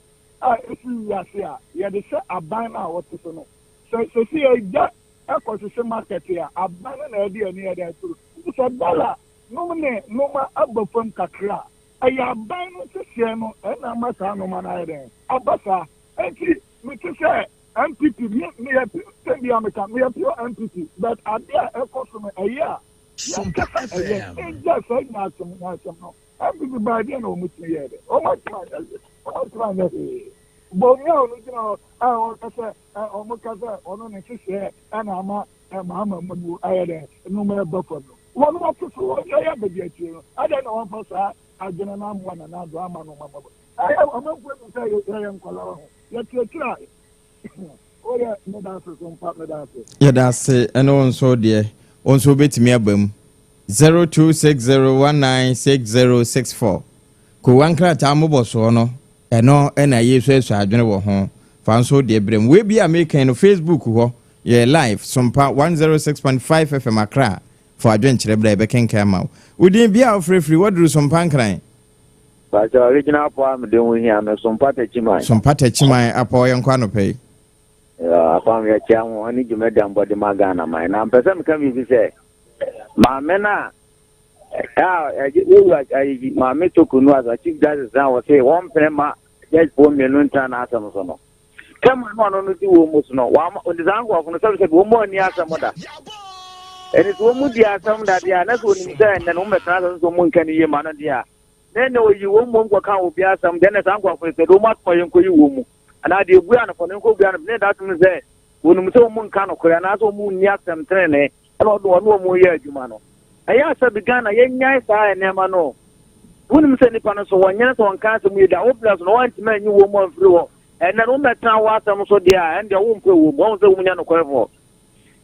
a ɛfiri wiase a, yɛde hyɛ aban no a wɔte so no. Sɛ sɛsi yɛgya ɛkɔhyehyɛ market a, aban no na ɛde ani yɛde atoro. Nti sɛ dollar nom ne nneɛma aba fam kakra a, ɛyɛ aban no nhyehyɛɛ no ɛna ama saa nneɛma no ayɛ dɛn aba saa. Nti mete sɛ NPP, me meyɛ sɛ bi a meka meyɛ pure NPP, but ade a ɛkɔ so no ɛyɛ a yɛnkasa ɛyɛ ɛgya saa nyaasɛm nyaasɛm no. NPP baa deɛ na wɔn tumi yɛ dɛ wɔn atumi anyɛ hwee, wɔn atumi anyɛ hwee. Bɔnni a ɔno gyina hɔ a ɔka sɛ ɔmo ka sɛ ɔno ne nhyehyɛɛ ɛna ama Mahama mu ayɛ dɛ nneɛma ɛba fam no, wɔn ate so wɔn yɛ abɛdi akyire no adan na wɔn fa saa adwene no amoa Nana Addo ama no ma ɛyɛ ɔmanfoɔ bi sɛ yɛyɛ nkɔla wɔ ho yɛkyerɛkyerɛ a woyɛ. Meda ase so mpa, meda ase. Yɛda ase. Ɛne wo nso deɛ, wo nso wobɛtumi aba mu 0260196064. Kowa nkrataa mmobɔsoɔ no, ɛno ɛna yɛsuasua adwene wɔ ho. Fa nso deɛ berɛ mu wei bi a mekan no, Facebook hɔ yɛ live, Sompa 106.5 FM Accra. Fa adwenkyerɛ berɛ a yɛbɛkenkan ama wo. Wodin, bia a wofrɛfiri, woaduru Sompa Nkran. Pakyɛ, original po a mede ho hia me Sompa Takyiman. Sompa Takyiman apɔ, yɛnkɔ anɔpɛ yi. Apam, yɛkyia ho ne dwumadi a mbɔde ma Ghana man. Na mpɛ sɛ meka biribi sɛ maame no a yɛwura ayi maame Tokunu asa chief justice na wɔse wɔmpene ma judgefoɔ mmienu ntena n'asɛm so no. Kɛma no ɔno no di wɔn mu so no, wɔama ɔde saa nkurɔfo no sɛbisɛbi wɔn mu ani asɛm da. Ɛne sɛ wɔn mu di asɛm da deɛ a, na sɛ onim sɛ ɛnɛ no wɔn bɛtena asɛm so wɔn mu nka ne yie ma no deɛ a, na ɛnɛ oyi wɔn mmom kɔka obi asɛm deɛ, na saa nkurɔfo no sɛ de wɔn atoma yɛn nkɔyi wɔn mu anaa deɛ ebua no fɔ no nkɔ bua no ne da tom sɛ wɔnim sɛ wɔn mu nka nokorɛ anaasɛ wɔn mu nni asɛm tenene ɛna ɔde wɔn wɔn yɛ adwuma no. Ɛyɛ asɛ Ghana yɛnyae saa nneɛma no. Wonim sɛ nipa no so wɔnyɛ sɛ wɔnka asɛm yi da wo brɛ so na wɔntumi anyi wɔn mu amfiri hɔ. Ɛnɛ no wommɛtena wo asɛm so deɛ a, ɛndeɛ wompɛ wɔ mu wɔn sɛ wɔn nyɛ nokorɛfoɔ.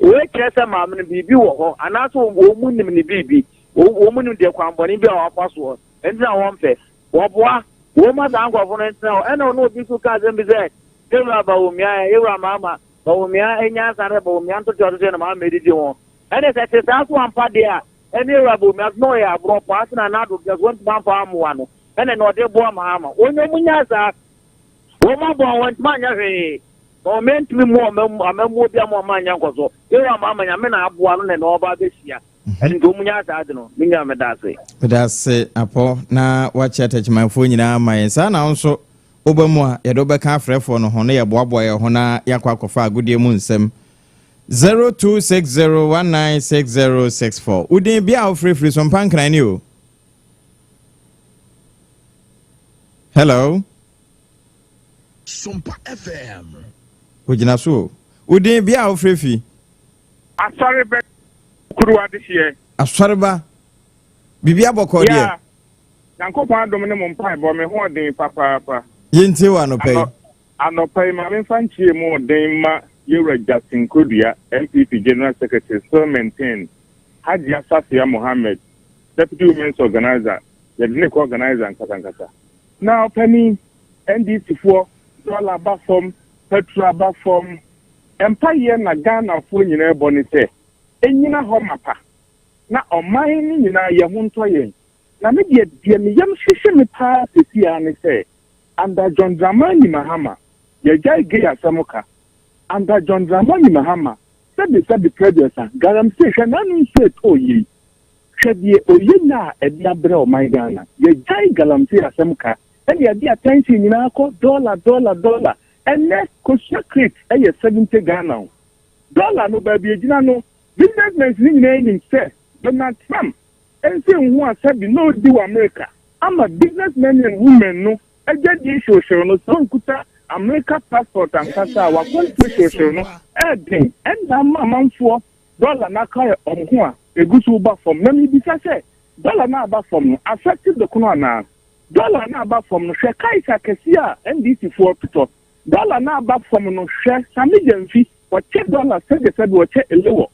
Wei kyerɛ sɛ maame no biribi wɔ hɔ anaasɛ wɔn mu nim ne biribi, wɔn mu nim deɛ kwanbɔne bi a wɔafa soɔ nti na wɔmpɛ wɔboa wɔn ma saa nkurɔfoɔ no ntena hɔ. Ɛna ɔno obi nso ka asɛm bi sɛ yɛwura Bawumia, yɛwura Maama Bawumia nyansa sɛ Bawumia ntotoa so sɛ na Maama edidi ho. Ɛne sɛ ɛte saa so ampa deɛ a, ɛne Ewura Bawumia so na ɔyɛ aborɔ paa nti na Nana Addo Gyasi wantumi amfa ammoa no ɛne na ɔde boa Mahama. Wɔn wɔn nyaa saa. Wɔn abɔ a wɔntumi anyɛ hwee. Na wɔn antumi mmoa wɔn amammuo bi ama wɔn anyɛ nkɔsoɔ. Ewura Mahama Nyame na aboa no na ɛna ɔba abɛhyia. Ɛno nti wɔn nyaa saa ade no. Me nua meda ase. Meda ase Apɔ na wakyɛ Techimanfoɔ nyinaa ama yɛn. Saa na wo nso woba mu a yɛde wo bɛka afrɛfoɔ no ho na yɛboaboa yɛn ho na yɛakɔ akɔfa agodie mu nsɛm. 0260196064 Wo din bia a wofirifiri so mpa nkran ni o. Hello. Sompa FM. Ogyina so o. Wo din bia a wofiri Asɔreba kuru adehyeɛ. Asɔreba. Biribi abɔkɔ deɛ. Yeah. Nyankopɔn adom ne mo mpaebɔ me ho ɔden papaapa. Yɛntie wɔ anɔpa yi. Anɔpa yi ma memfa nkyerɛ mu ɔden mma Yɛwura Justin Kodua, NPP General Secretary, still maintain, Hajia Safia Mohammed, Deputy Women's Organiser, yɛde no rekɔ organiser nkasankasa. Na ɔpanin, NDC foɔ, dɔla aba fam, petrol aba fam, mpaeɛ na Ghanafoɔ nyinaa bɔ ne sɛ, ɛnyina hɔ mapa, na ɔman no nyinaa yɛn ho ntɔ yɛn. Na me deɛ, deɛ me yam hyehye me paa seesei ara ne sɛ, Under John Dramani Mahama, yɛagyae gay asɛm ka. Under John Dramani Mahama, sɛbe sɛbe prɛduasa, galamsey, hwɛ n'ano nsuo ɛtɔɔ yei. Hwɛ deɛ ɔyɛ nya a ɛde abrɛ ɔman Ghana. Yɛagyae galamsey asɛm ka, ɛna yɛde attention nyinaa kɔ dollar, dollar, dollar. Ɛnnɛ, kosua crate yɛ 70 Ghana o. Dollar no, baabi ɛgyina no, businessmen no nyinaa nim sɛ Donald Trump nse nhu a sɛbe na ɔdi wɔ Amerika ama business men and women no adwadie hyewhyew no sɛ ɔnkuta Amerika passport ankasa a wakwantuo hyewhyew no ɛɛden ɛna ama amanfoɔ dollar no akae ɔmo ho a ɛgu so ba fam na mebisa sɛ dollar no aba fam no affect dokono anaa dollar no aba fam no hwɛ cars akɛseɛ a NDC foɔ totɔ dollar no aba fam no hwɛ Sammy Gyamfi ɔkyɛ dollar sɛdeɛ sɛdeɛ ɔkyɛ elewɔ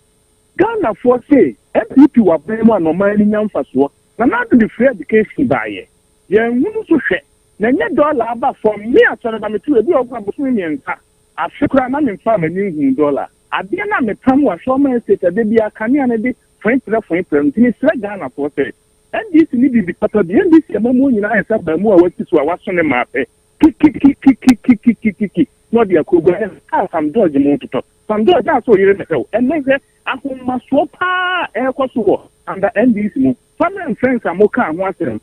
Ghanafoɔ se NPP wɔ aban mu a na ɔman no nya mfasoɔ. Nana Addo de free education baeɛ. Yɛnhunu so hwɛ. Na ɛnyɛ dɔla aba fam. Me asɔreba mete hɔ ebi wɔ hɔ koraa bosome mmiɛnsa, afe koraa na memfaa m'ani nhuu dɔla. Adeɛ no a mepam wɔ Ashorman Estate a da biara kanea no de foe prɛ foe prɛ no nti mesrɛ Ghanafoɔ sɛ NDC ne biribi papa bi. NDC amammuo nyinaa ayɛ sɛ abaamuwa a wasi so a waso ne mmaa pɛ. Kikikikikikikikiki na ɔde akɔgu ayɛ sɛ kaa Sam George mo totɔ. Sam George a sɛ ɔyere na hwɛ wo ɛnɛ hwɛ ahomasoɔ paa a ɛrekɔ so wɔ under NDC mu. Family and friends a mo kaa ho asɛm.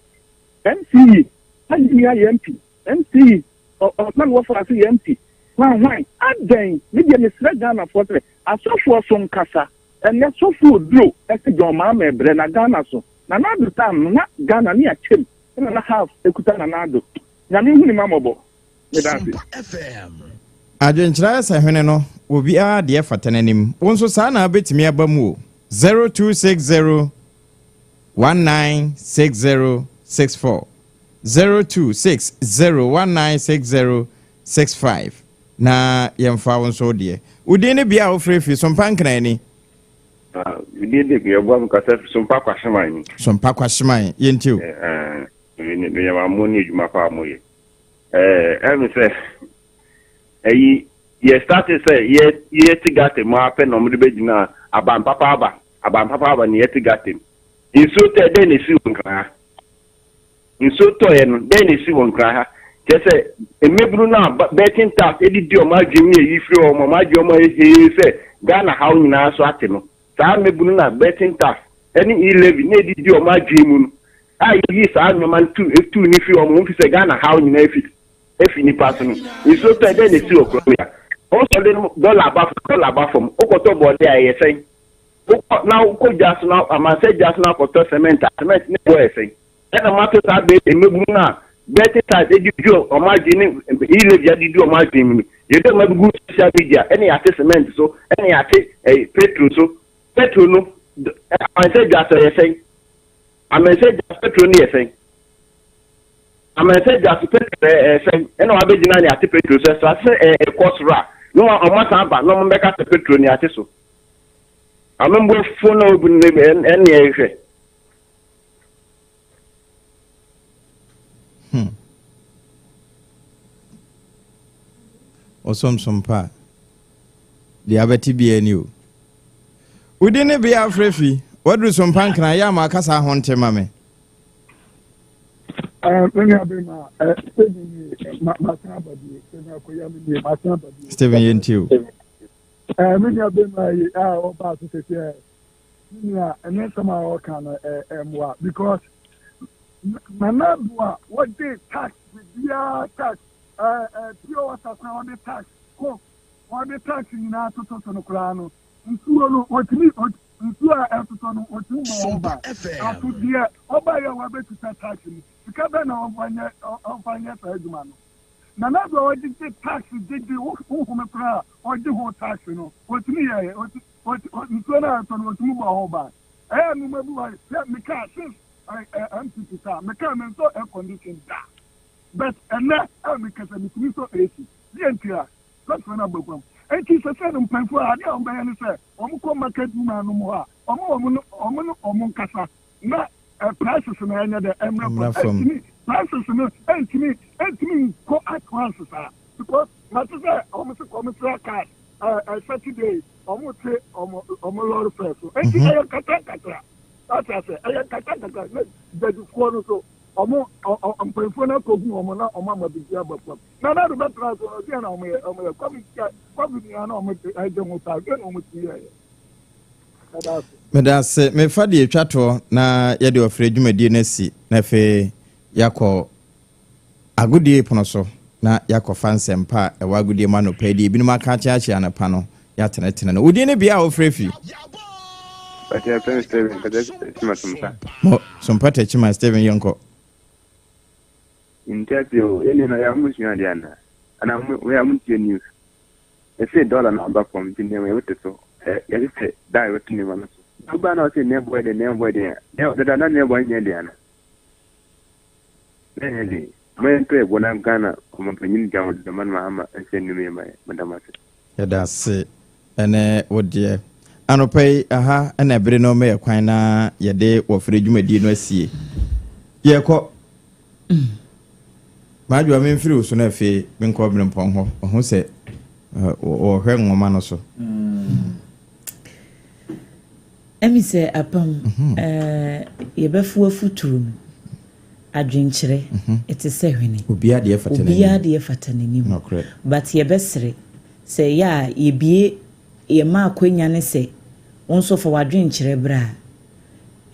MCE ayi me ayɛ MP. MCE ɔma me wɔfa ase yɛ MP. Hwan hwan adɛn me deɛ mesrɛ Ghanafoɔ sɛ asɔfoɔ so nkasa. Ɛnɛ sɔfo oduro ɛse John Mahama ɛbrɛ na Ghana so. Nana Addo time no na Ghana ne akyɛm ɛna na half ɛkuta Nana Addo. Nyame nhu ne ma mmɔbɔ. Meda ase. Adwenkyerɛ ayɛ sɛ hwene no, obiara deɛ fata n'anim. Wo nso saa na wobɛtumi aba mu o. 0260 1960 64 0260 1960 65 na yɛmfa wo nso wo deɛ. Wo din ne bea a wofrɛ firi, Sompa Nkran ni. Me din de Yɛboa me kasa firi Sompa Kwahyeman ni. Sompa Kwahyeman, yɛntie o. Meyɛ ma mo ne adwuma pa a moyɛ. Ɛɛ me sɛ ɛyi yɛ start sɛ yɛ yɛte gata mu apɛ na wɔde bɛgyina aban papa aba aban papa aba na yɛte gata mu. Nsuo tɔ dɛn na esi wɔ Nkran ha? Nsuo tɔeɛ no dɛn na esi wɔ Nkran ha? Kyerɛ sɛ mmabunu no a betting tax edidi wɔn adwene mu yɛ yi firi wɔn wɔn adwene wɔn ayɛ hee sɛ Ghana haw nyinaa so ate no. Saa mmabunu no a betting tax ne e-levy na edidi wɔn adwene mu no a yɛyi saa nneɛma no tu tu ne firi wɔn ho fi sɛ Ghana haw nyinaa efi efi nipa so no. Nsuo tɔ dɛn na esi wɔ kurom ya? Wɔsɔre no dɔla aba fam dɔla aba fam wokɔtɔ bɔɔde a ɛyɛ sɛn? Wokɔ na wokɔ dwa so na amansɛ dwa so na akɔtɔ cement a cement ne boɔ yɛ sɛn? Ɛna moato saa bɛ mmabunu no a betting site de di wɔn adwene ne e-levy de di wɔn adwene mu no yɛde wɔn abɛgu social media ɛna yɛate cement so ɛna yɛate ɛyi petrol so petrol no amansɛ dwa so ɛyɛ sɛn? Amansɛ dwa so petrol no yɛ sɛn? Amansɛ dwa so petrol ɛyɛ sɛn? Ɛna wɔabɛgyina ne ate petrol so ɛsɛ sɛ ɛkɔ soro a na wɔn asan aba na wɔn bɛka sɛ petrol ne ate so. Amambuafo na obu no ɛne ɛhwɛ. Ɔsomsom pa a, deɛ abɛte biara ni o. Wodi ne bea afrɛ fi. Waduru so mpa nkran yɛ ama akasa ho nte ma me. Me nua bɛ ma Stephen nie ma ma san aba bi Stephen Akoya me nie ma san aba bi. Stephen yɛn ti o. Me nua bɛ ma yi a ɔba so sese ɛ me nua ɛnyɛ nsɛm a ɔka no ɛ ɛmoa because Nana Addo a wɔde tax bibiara tax ɛ ɛ pure water koraa wɔde tax coke wɔde tax nyinaa toto so no koraa no nsuo no wɔtumi nsuo a ɛtotɔ no wɔtumi bɔ wɔn ba aso deɛ ɔba yɛ wɔabɛtuta tax no sika bɛn na ɔmfa nyɛ ɔmfa nyɛ saa adwuma no Nana Addo a ɔgyegye tax gyegye wohome koraa a ɔgye ho tax no wɔtumi yɛ nsuo no a ɛtɔ no wɔtumi bɔ ho ban ɛyɛ nneɛma bi wɔ hwɛ meka since MPP kaa meka me nsɔ air condition da but ɛnɛ a meka sɛ metumi sɔ AC deɛ nti a lɔtfo no abɔ fam nti sɛ sɛ no mpanyinfoɔ a adeɛ a wɔbɛyɛ ne sɛ wɔn kɔ market woman no mu hɔ a wɔn wɔn no wɔn no wɔn nkasa na prices no ɛnyɛ dɛ ɛmmerɛ fam ɛntumi prices no ɛntumi ɛntumi nkɔ at once saa because mate sɛ wɔn se commercial cars Saturday wɔn te wɔn wɔn lorry fare so nti ɛyɛ nkata nkata ate ase ɛyɛ nkata nkata na judgefoɔ no so wɔn mpanyinfoɔ no akɔhu wɔn na wɔn ama bibi aba fam na na de bɛtena so no deɛ na wɔn yɛ wɔn yɛ covid covid nyinaa na wɔn ɛgye ho saa deɛ na wɔn ti yɛ yɛ. Meda ase. Mefa deɛ ɛtwa toɔ na yɛde ɔfrɛ dwumadie no asi na afei yɛakɔ agodie pono so na yɛakɔfa nsɛmpa a ɛwɔ agodie mu anɔpa yi deɛ ebinom aka akyeakyea anɔpa no yɛatenetene no. Wo din ne bea a wofrɛ fi? Bàtɛ yɛfrɛ me Steven kɛtɛ Kyima Sompa. Mo Sompa Takyima Steven yɛnkɔ. Nti ase o, yɛn nneɛma yɛ a mo sua adeɛ anaa? Anaa mo yɛ a mo ntie news? Yɛse dollar no aba fam nti nneɛma yɛbɛte so, yɛse sɛ da a yɛbɛte nneɛma no so. Wobaa na ɔse nneɛma bɔ yɛ den, nneɛma bɔ yɛ den a, dada na nneɛma bɔ nyɛ den anaa? Na ɛnyɛ den. Momma yɛntɔ yɛn bo na Ghana ɔmanpanyin John Dramani Mahama nhyɛ nnwuma yi ma yɛn. Meda mo ase. Yɛda ase ne wo deɛ. Anɔpa yi, aha na bere no mɛyɛ kwan na yɛde wɔfrɛ dwumadie no asie. Yɛkɔ. M'adwoa memfiri wo so na afei menkɔ Berempɔn hɔ. Ɔho sɛ wɔhwɛ nwoma no so. Ɛmi sɛ apam yɛbɛfo afuturo no, adwenkyerɛ ɛte sɛ hwene. Obiara deɛ fata n'anim. Obiara deɛ fata n'anim. Nokorɛ. But yɛbɛsere sɛ ɛyɛ a yɛbie yɛma akwanya ne sɛ wo nso fa w'adwenkyerɛ bra a.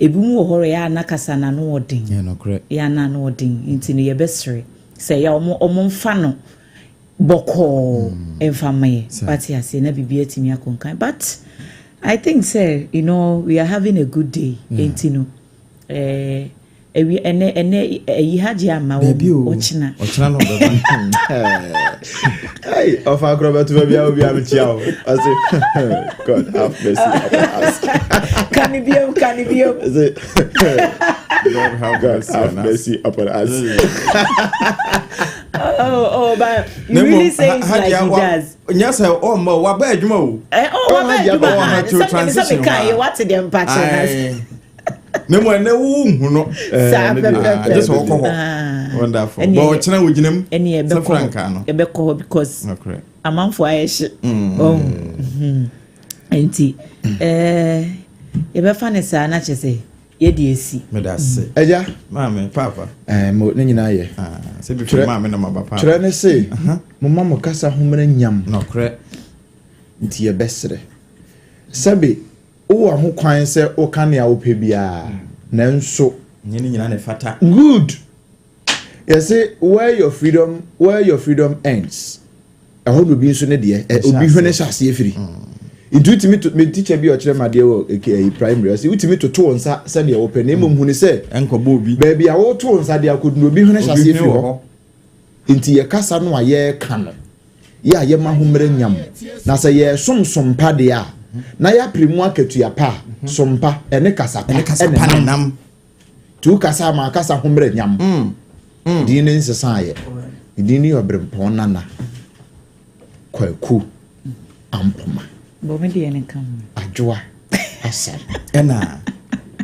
Ebinom wɔ hɔ ɛyɛ a na kasa no ano wɔ den. Ɛyɛ nokorɛ. Ɛyɛ a na ano wɔ den nti no yɛbɛsere sɛ ɛyɛ a wɔn mfa no bɔkɔɔ mfa mma yɛ. Wate aseɛ na biribi atumi akɔ nkan but I think sɛ you know we are having a good day nti no eh, ɛwi ɛnɛ ɛnɛ ɛyi hagye ama wɔ mu ɔkyena. Ɔkyena na ɔbɛba. Hey, ɔfa akorɔ bɛto baabi a obi amekyia o. Ɔse God have mercy upon us. Kani biom, kani biom. Ɔse God have God mercy have on us. mercy upon us. Oh, oh, but you really say it like he does. Nyɛ sɛ ɔmma o, waba adwuma o. Eh, oh, waba adwuma ha. Ɔwɔ transition hɔ. Sɛ wate deɛ mpakyɛ na. Ne mu ɛnɛ wo nhu no. Saa pɛpɛpɛ. Agye sɛ ɔkɔ hɔ. Wonderful. Bɔ ɔkyena wo gyina mu. Ɛne ɛbɛkɔ hɔ. Ɛbɛkɔ hɔ because amanfo ayɛ hye. Oh. Nti, eh, yɛbɛfa ne saa na kyɛ sɛ yɛde asi. Meda ase. Agya. Maame, paapa. Eh, mo ne nyinaa yɛ. Ah, sɛ bi firi maame na maba paapa. Twerɛ ne se, momma mo kasa ho mmra nyam. Nɔkorɛ. Nti yɛbɛsrɛ. Sɛbe wowɔ ho kwan sɛ woka nea wopɛ biara, nanso. Nyɛ ne nyinaa na ɛfata. Good. Yɛse where your freedom, where your freedom ends. Ɛhɔ na obi nso ne deɛ, obi hwene hyɛ aseɛ firi. Nti wotumi to, me teacher bi a ɔkyerɛ me adeɛ wɔ ɛyi primary, ɔse wotumi toto wo nsa sɛdeɛ wopɛ, na mmom hunu sɛ Ɛnkɔbɔ obi. baabi a woto wo nsa de akɔdu no, obi hwene hyɛ Obi aseɛ hwene firi wɔ hɔ. hɔ. Nti yɛ kasa no a yɛreka no, yɛ a yɛma ho mmerɛ nyam. Na sɛ yɛresom sompa deɛ a, na yɛapere mu akatua pa a, sompa ɛne kasa pa Ɛne kasa ɛna pa na nam. nam. Nti wo kasa a ma kasa ho mmerɛ nyam. Din no nsesaeɛ. Ne din no yɛ Ɔberempɔn Nana Kwaku Ampoma. Bɔ me deɛ no ka ho. Adwoa Asare. Ɛna.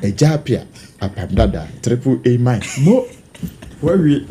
Agya Apia Apam Dada Triple A Mine. Mo wawie.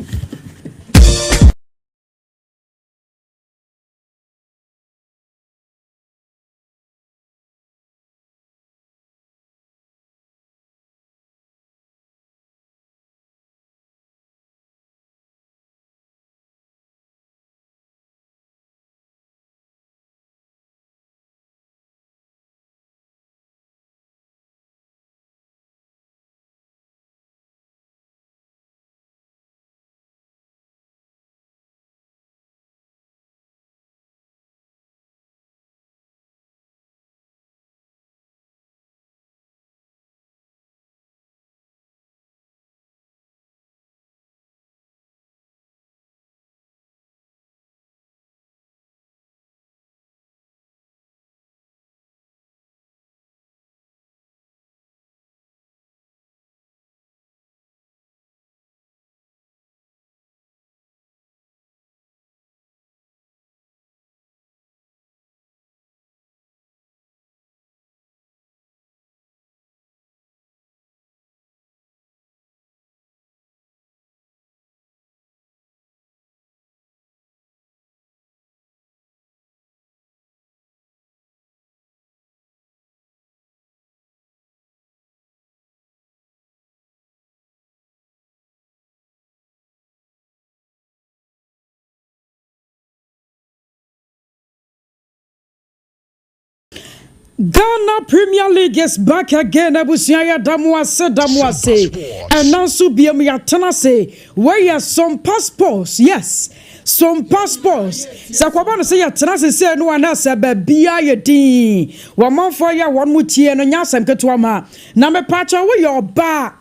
Ghana Premier League is back again abusua yɛda mo ase da mo ase ɛna nso biom yɛatena ase wei yɛ Sompa Sports yes Sompa Sports sɛ kɔba no sɛ yɛtena ase sɛ no ana sɛ baabia yɛ din wɔmanfoɔ yɛ wɔn mo tie no nyɛ asɛm ketewa ma na mepaakyɛ woyɛ ɔbaa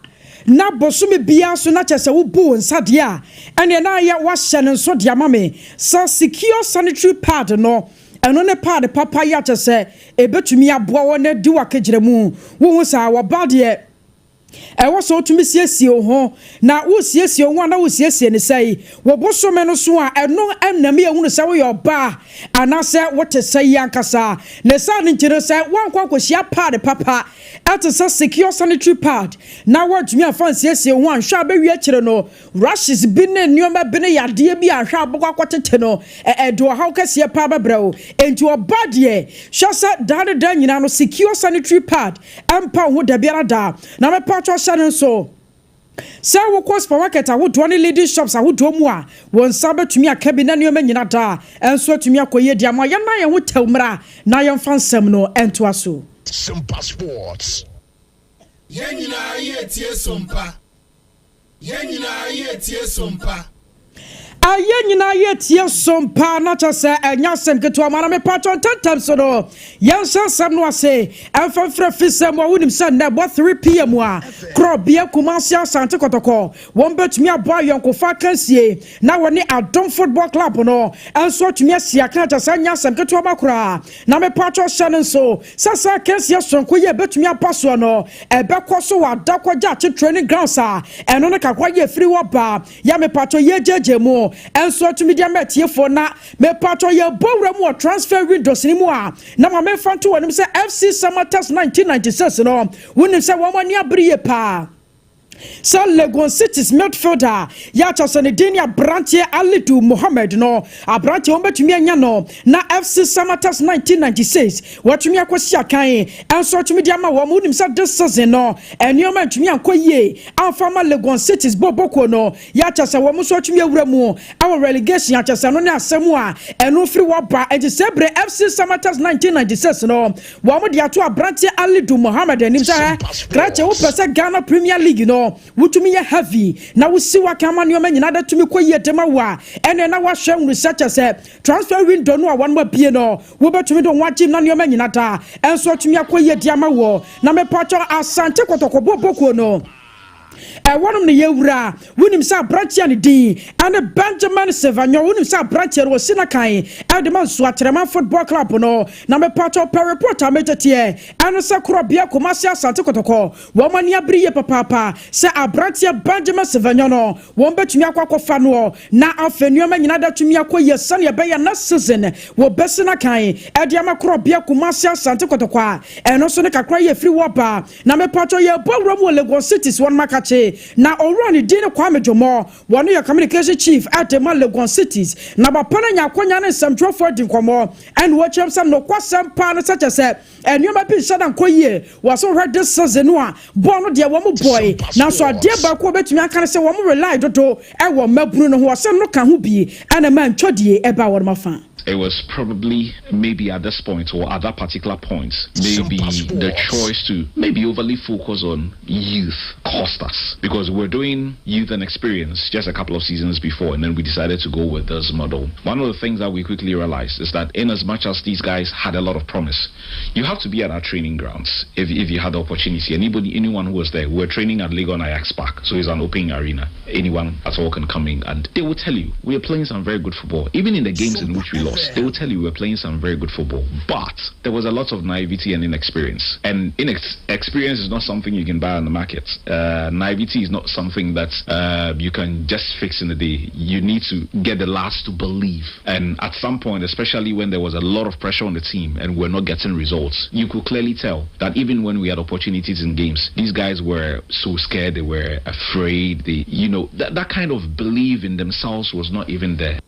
na bosome biara so na kyerɛ sɛ wobu wo nsa deɛ a ɛneɛ na ayɛ wahyɛ no nso de ama me sɛ secure sanitary pad no ɛno ne pad papa yi akyɛ sɛ ɛbɛtumi aboa wɔ na di w'akagyina mu wohu saa wɔba deɛ ɛwɔ sɛ wotumi siesie wo ho na wosiesie wo ho a na wosiesie ne sɛi wɔ bosome no so a ɛno ɛnam yɛ hunu sɛ woyɛ ɔbaa anaasɛ wote sɛ yi ankasa ne saa no nti no sɛ woankɔ akɔhyia pad papa ɛte sɛ secure sanitary pad na woatumi afa nsiesie wo ho anhwɛ a bɛwie akyire no rashes bi ne nneɛma bi ne yadeɛ bi a ahwɛ abɔkɔ akɔtete no ɛde ɔhaw kɛseɛ paa bɛbrɛ wo. Enti ɔba deɛ hwɛ sɛ daa ne daa nyinaa no secure sanitary pad ɛmpa wo ho da biara da na mɛpa atwa hyɛ no nso sɛ wokɔ supermarket ahodoɔ ne leading shops ahodoɔ mu a wɔn nsa bɛtumi aka bi na nneɛma nyina daa ɛnso atumi akɔ yie di ama yɛn yɛn ho tɛw mmra na yɛmfa nsɛm no ɛntoa so. Simpa Sports. Yɛn nyinaa yɛ tie Sompa. Yɛn nyinaa yɛ tie Sompa. Ayɛ nyinaa yɛ tie Sompa na kyɛ sɛ ɛnyɛ asɛm ketewa ma na mepatɔ ntɛntɛm so no yɛnhyɛ nsɛm no ase ɛmfa mfrɛ fi sɛ mu a wonim sɛ nnɛ bɔ 3 pm a korɔbea Kumase Asante Kɔtɔkɔ wɔn bɛtumi abɔ ayɔnkofa akansie na wɔne Adom Football Club no ɛnso atumi asi aka kyɛ sɛ ɛnyɛ asɛm ketewa ma koraa na mepatɔ hyɛ no nso sɛ sɛ akansie sononko yɛ bɛtumi aba soɔ no ɛbɛkɔ so wɔ Adakɔgya akye training grounds a ɛno no kakra yɛ firi wɔ ba yɛ mepatɔ yɛ gyegye mu ɛnso atumi de ama atiefoɔ na mepatɔ yɛ bɔ wura mu wɔ transfer windows ni mu a na ma memfa nto wɔn anim sɛ FC Samatex 1996 no wonim sɛ wɔn ani abere yie paa sɛ Legon Cities midfielder yɛakyɛ sɛ ne din ne aberanteɛ Alidu Mohammed no aberanteɛ wɔn bɛtumi anya no na FC Samatex 1996 wɔatumi akɔsi akan ɛnso atumi de ama wɔn. Wonim sɛ this season no nneɛma ntumi ankɔ yie amfa ma Legon Cities bɔ bɔkɔ no yɛakyɛ sɛ wɔn nso atumi awura mu ɛwɔ relegation akyɛ sɛ no ne asɛm a ɛno firi wɔ ba. Nti sɛ bere FC Samatex 1996 no wɔn de ato aberanteɛ Alidu Mohammed anim sɛ krakye wopɛ sɛ Ghana Premier League no wotumi yɛ heavy na wosi waka ama nneɛma nyinaa da tumi kɔ yie dema wo a ɛnɛ na wahyɛ nwuru sɛ kyɛ sɛ transfer window no a wɔn abie no wobɛtumi de wɔn agye na nneɛma nyinaa da ɛnso atumi akɔ yie de ama wɔ. Na mepatwɔ Asante Kɔtɔkɔ bɔkuo no ɛwɔnom ne yɛwura wonim sɛ aberanteɛ ne din ɛne Benjamin Sevanyo wonim sɛ aberanteɛ no wɔsi no kan ɛde ma Nsoakyerɛma Football Club no na mepatwɔ pɛ report a meteteɛ ɛne sɛ korɔbea Kumase Asante Kɔtɔkɔ wɔn ani abere yie papaapa sɛ aberanteɛ Benjamin Sevanyo no wɔn bɛtumi akɔ akɔfa noɔ na afei nneɛma nyinaa da tumi akɔ yie sɛnea ɛbɛyɛ na season wɔbɛsi no kan ɛde ama korɔbea Kumase Asante Kɔtɔkɔ a ɛno nso ne kakra yɛ firi wɔ ba. Na mepatwɔ yɛbɔ wura mu wɔ Legon Cities wɔn makakye na owura ne din ne Kwame Dwomɔ wɔn yɛ communication chief ɛde ma Legon Cities na papa no nya akɔnya ne nsɛmtwerɛfoɔ adi nkɔmmɔ ɛna wɔkyerɛm sɛ nokwasɛm paa no sɛ kyɛ sɛ nneɛma bi nhyɛ da nkɔ yie wɔ so hwɛ this season no a bɔɔl no deɛ wɔn bɔe nanso adeɛ baako a wɔbɛtumi aka no sɛ wɔn rely dodo ɛwɔ mmabunu no ho ɔsɛm no ka ho bi ɛna ma ntwɔdie ɛba wɔn afa. It was probably maybe at this point or at that particular point, maybe the choice to maybe overly focus on youth cost us because we were doing youth and experience just a couple of seasons before, and then we decided to go with this model. One of the things that we quickly realized is that in as much as these guys had a lot of promise, you have to be at our training grounds if you had the opportunity. Anybody, anyone who was there, we were training at Legon Ajax Park, so it's an open arena. Anyone at all can come in, and they will tell you we are playing some very good football. Even in the games in which we lost, they will tell you we were playing some very good football. But there was a lot of naivety and inexperience. And inexperience is not something you can buy on the market. Naivety is not something that you can just fix in a day. You need to get the lads to believe. And at some point, especially when there was a lot of pressure on the team and we're not getting results, you could clearly tell that even when we had opportunities in games, these guys were so scared, they were afraid. They, you know, that, that kind of belief in themselves was not even there.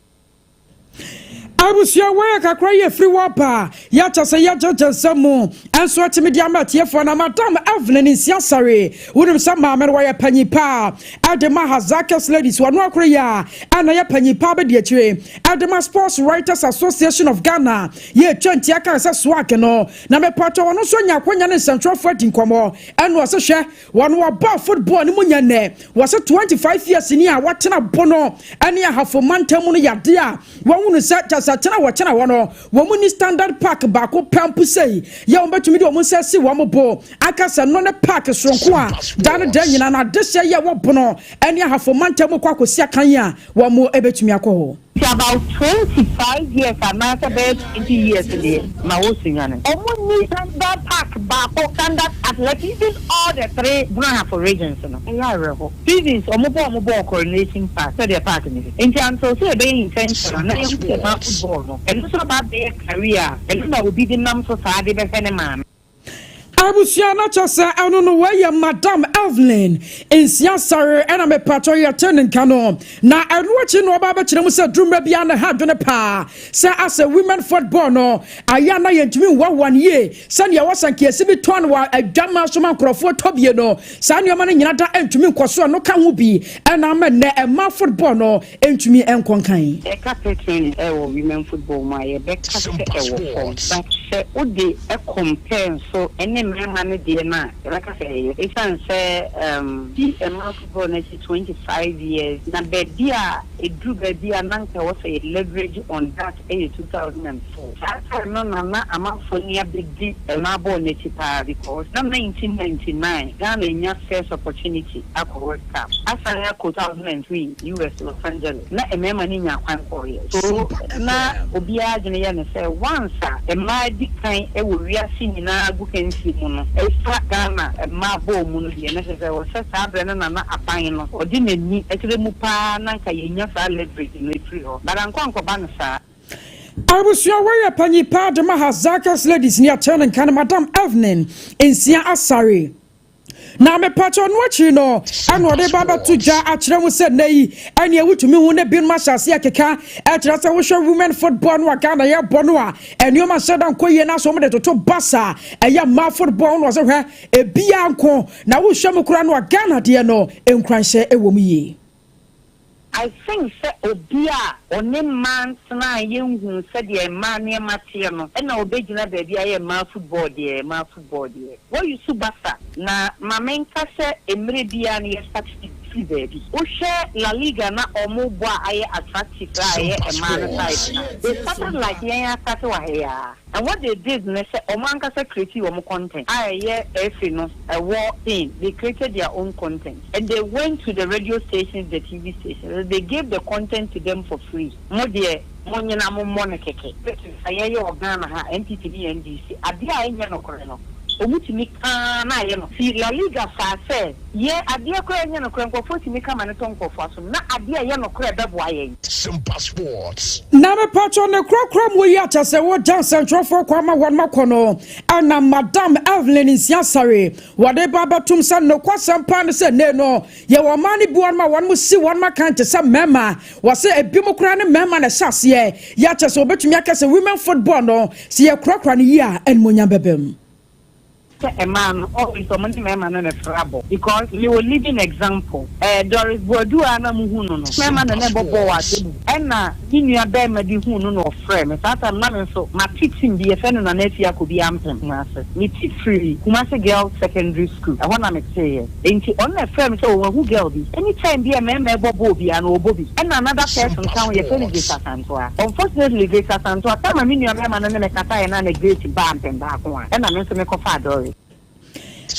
Abusua wei kakra yi efiri wɔ ba yɛkyɛ sɛ yɛgyegye nsɛm mu ɛnso atumi de ama atiefoɔ na Madam Evelyn Nsiasare. Wonim sɛ maame no wɔyɛ panyin paa ɛde ma Hasaacas Ladies. Wɔno akoro yi a ɛna yɛ panyin paa bɛdi akyire ɛde ma Sports Writers Association of Ghana, yɛtwa ntia kan sɛ SWAG no. Na mepatɔ wɔn nso nya akwanya ne nsɛntwerɛfoɔ adi nkɔmmɔ, ɛna ɔsɛ hwɛ wɔn wɔba football no mu nyɛ nnɛ. Wɔsɛ 25 years ni a wɔtena Bono ɛne Ahafo mantam mu no, yade a wɔn sɛ kyɛ sɛ tena wɔtena hɔ no, wɔn mu ni standard park baako pɛ mpo sɛyi yɛ wɔn bɛtumi de wɔn nsa si wɔn bo aka sɛ no ne park soronko a da no da nyinaa na adehyɛ yɛ wɔ Bono ɛne Ahafo mantam mu kɔ akɔsi akan a wɔn bɛtumi akɔ hɔ. About 25 years anaasɛ bɛyɛ 20 years deɛ ma wɔ Sunyani, ɔmo ni standard park baako, standard athletic, even all the three Brong Ahafo regions no. Ɛyɛ awerɛhɔ. Seasons ɔmo bɔ Coronation Park sɛdeɛ park ne si nti until sɛ ɛbɛyɛ intentional na yɛhu sɛ ma football no, ɛno nso aba abɛyɛ career a ɛno na obi de nam so saa de bɛhwɛ ne maame. Abusua no kyɛ sɛ ɛno no wɔyɛ Madam Evelyn Nsiasare, ɛna mepatɔ yɛte ne nka no. Na ɛno akyi no ɔba bɛkyerɛ mu sɛ durumma bia ne ha adwene paa sɛ asɛ women football no ayɛ na yɛntumi nwahoa no yie sɛnea ɛwɔ sɛ nkeɛsi bi tɔn wɔ adwama so ma nkurɔfoɔ tɔ bie no. Saa nneɛma no nyina da ntumi nkɔ so. Ɛno ka ho bi ɛna ama nnɛ ɛma football no ntumi nkɔ nkan. Ɛka patron ɛwɔ women football mu a, yɛbɛka sɛ ɛwɔ fam, but sɛ wode ɛcompare nso ɛne mmarima no deɛ no a, yɛbɛka sɛ ɛyɛ, ɛsiane sɛ di mmaa football no akyi 25 years na baabi a ɛduru, baabi a na nka ɛwɔ sɛ yɛ leverage on that ɛyɛ 2004. Saa time no na amanfoɔ ni abɛdi mmaa bɔɔl n'akyi paa, because na 1999 Ghana nya first opportunity akɔ World Cup, asan akɔ 2003 US Los Angeles, na mmarima no nya kwan kɔɔyɛ so. Na obiara adwene yɛ no sɛ once a mmaa di kan wɔ wiase nyinaa gu kansie mu no, ɛfa Ghana mmaa bɔɔl mu no deɛ, na kyerɛ sɛ wɔsɛ saa berɛ no nana aban no ɔde n'ani kyerɛ mu paa na nka yɛnya saa leverage no ɛfiri hɔ, but ankɔ ankɔba no saa. Abusua, wɔyɛ panyin paa de ma Hasaacas Ladies ne akyerɛ ne nka no, Madam Evelyn Nsia Asare. Na mepatɔ no akyiri no, ɛna ɔde ba bɛto dwa akyerɛ mu sɛ nnɛ yi ɛne ɛwotumi hu ne binom ahyɛ aseɛ keka ɛkyerɛ sɛ wohwɛ women football no a Ghana yɛbɔ no a, ɛnneɛma nhyɛ da nkɔ yie no asɛ wɔde toto basa ɛyɛ mmaa football no. Ɔsɛ hwɛ ebia nko na wohwɛ mu koraa no a, Ghana deɛ no nkuranhyɛ ɛwɔ mu yie. I think sɛ obi a ɔne mmaa ntena a yɛnhu sɛdeɛ mmaa nneɛma teɛ no, ɛna obɛgyina baabi ayɛ mmaa football deɛ, mmaa football deɛ wɔyi so basa. Na maame nka sɛ mmerɛ biara no yɛ start firi baabi. Wohwɛ La Liga na ɔmo bɔ a, ayɛ attractive a ɛyɛ mmaa no side na they started like yɛn asate wɔ ha yi ara, and what they did ne sɛ ɔmo ankasa create wɔn content a ɛyɛ ɛfɛ no ɛwɔ Spain. They created their own content and they went to the radio stations, the TV stations. They gave the content to them for free. Mo deɛ, mo nyina mo mmɔ no kɛkɛ. Yɛyɛ wɔ Ghana ha, NPP ne NDC, adeɛ a ɛnyɛ nokorɛ no, ɔmu tumi kaa na ayɛ no fi La Liga faa sɛ yɛ adeɛ koraa ɛnyɛ nokorɛ, nkurɔfoɔ tumi kama ne tɔ nkurɔfoɔ asom na adeɛ a ɛyɛ nokorɛ bɛboa yɛn. Simpa Sports. Na mepatɔ ne korakora mu yi akyɛ sɛ wogya nsɛntwerɛfoɔ kɔ ama wɔn makɔ no, ɛna Madam Evelyn Nsiasare wɔde ba bɛtom sɛ nokwasɛm paa no sɛ nnɛ no yɛwɔ ɔman no bi wɔn ma wɔn mo si wɔn ma kan te sɛ mmarima. Wɔsɛ ebi mo koraa ne mmarima na ɛhyɛ aseɛ yɛakyɛ sɛ wɔbɛtumi aka sɛ women football no, sɛ yɛkorakora no yie a, animonyam bɛbɛ mu. Sɛ mmaa no always ɔmo ne mmarima no na fra bɔ, because mi wɔ living example, Doris Boadu a na mo hu no, mmarima na ɛbɔ bɔɔl wɔ Atebu, ɛna ne nua bɛrima bi hu no na ɔfrɛ me. Saa time na me nso ma te team bi yɛfrɛ no Nana Efi Akobi Ampem Kumase. Me ti firi Kumase Girls Secondary School, ɛhɔ na me te yɛ. Nti ɔno na ɛfrɛ me sɛ wɔn ahu girl bi, anytime bi a mmarima ɛbɔ bɔɔl biara no ɔbɔ bi. Ɛna another person ka ho, yɛfrɛ no Grace Asantoa. Unfortunately, Grace Asantoa, time a me nua bɛrima no ne me kasa yɛ na Grace baa mpɛn baako a, ɛna me nso mekɔfa Doris.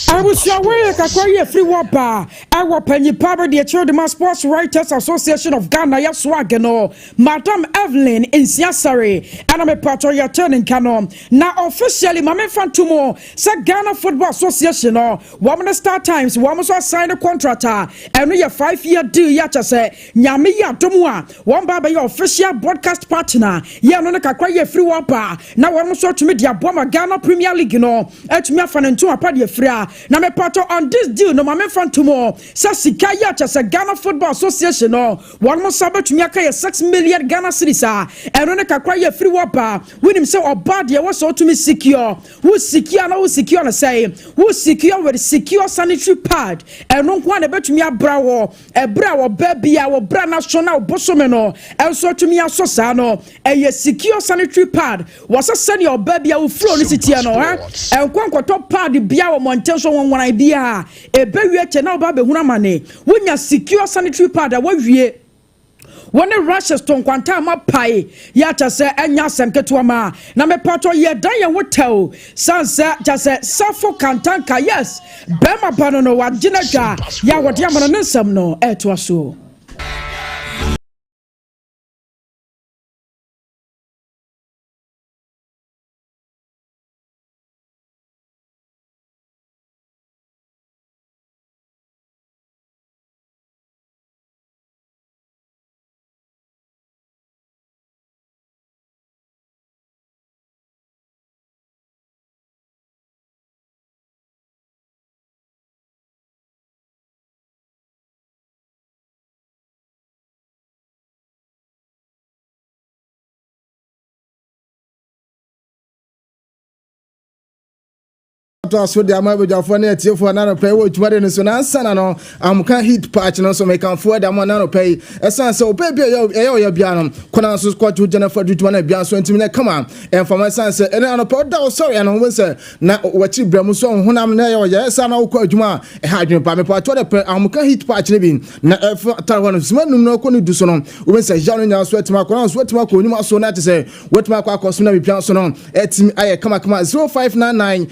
Abusua, wɔyɛ kakra yi afiri wɔ ba ɛwɔ panyipa bɛ deɛ kyerɛ de ma Sports Writers Association of Ghana, yɛ SWAG no, Madam Evelyn Nsiasare, ɛna mepatɔ yɛte ne nka no. Na officially, maame nfa nto sɛ Ghana Football Association no, wɔn ne Star Times wɔn nso asign ne contract a ɛno yɛ 5 year deal. Yɛ akyɛ sɛ Nyame yi adom a, wɔn ba bɛyɛ official broadcast partner. Yɛ no ne kakra yɛ firi wɔn ba na wɔn nso atumi de aboa ma Ghana Premier League no atumi afa ne nto apa deɛ firi a. Na mepatɔ on this deal no ma memfa ntom o sɛ sika yi a kyɛ sɛ Ghana Football Association no wɔn nsa bɛtumi aka yɛ 6 million Ghana cedis a ɛno ne kakra yɛ firi wɔ ba. Wonim sɛ ɔbaa deɛ wɔ sɛ ɔtumi secure wo secure na wo secure no sɛe wo secure with secure sanitary pad, ɛno nko a na ɛbɛtumi abra wɔ ɛberɛ a wɔbaa bi a wɔbra no aso na wɔbosome no ɛnso atumi asɔ saa no. Ɛyɛ secure sanitary pad wɔsɛ sɛdeɛ ɔbaa bi a wofuro no si teɛ no ɛ ɛnkɔ nkɔtɔ pad bia wɔ mmɔnten so wɔnwaran bi a ɛbɛwie kyɛ na wɔba abɛhunu amane. Wonya secure sanitary pad a wɔawie wɔne rashes to nkwanta ama pae yɛ akyɛ sɛ ɛnya asɛm ketewa ma. Na mepatɔ yɛdan yɛn ho tɛw san sɛ kyɛ sɛ Safo Kantanka, yes, bɛrima ba no wagye no adwa yɛ a wɔde ama no ne nsɛm no ɛɛtoa so. To aso de ama abadwafoɔ ne atiefoɔ nanɔpɛ wɔ dwumade no so. Na ansa na no amoka heat patch no nso mekamfoɔ de ama nanɔpɛ yi, ɛsiane sɛ ɔbaa bi a ɛyɛ ɔyɛ bia no kɔna nso kɔto gyana fa dwuma no bia nso ntumi nyɛ kama ɛmfama, ɛsiane sɛ ɛne anɔpɛ ɔda wo sɔre ɛno ho sɛ na wakyi brɛ mu so honam na ɛyɛ ɔyɛ ɛsa na wokɔ adwuma a ɛha adwene pa. Mepɛ atɔ de pɛ ahomoka heat patch no bi na ɛfa tare hɔ no sima num no kɔ ne du so no, wobɛhu sɛ yaw no nyinaa so atumi akɔ na nso atumi akɔ onwuma so na te sɛ watumi akɔ so na biribiara so no ɛtumi ayɛ kamakama. 0599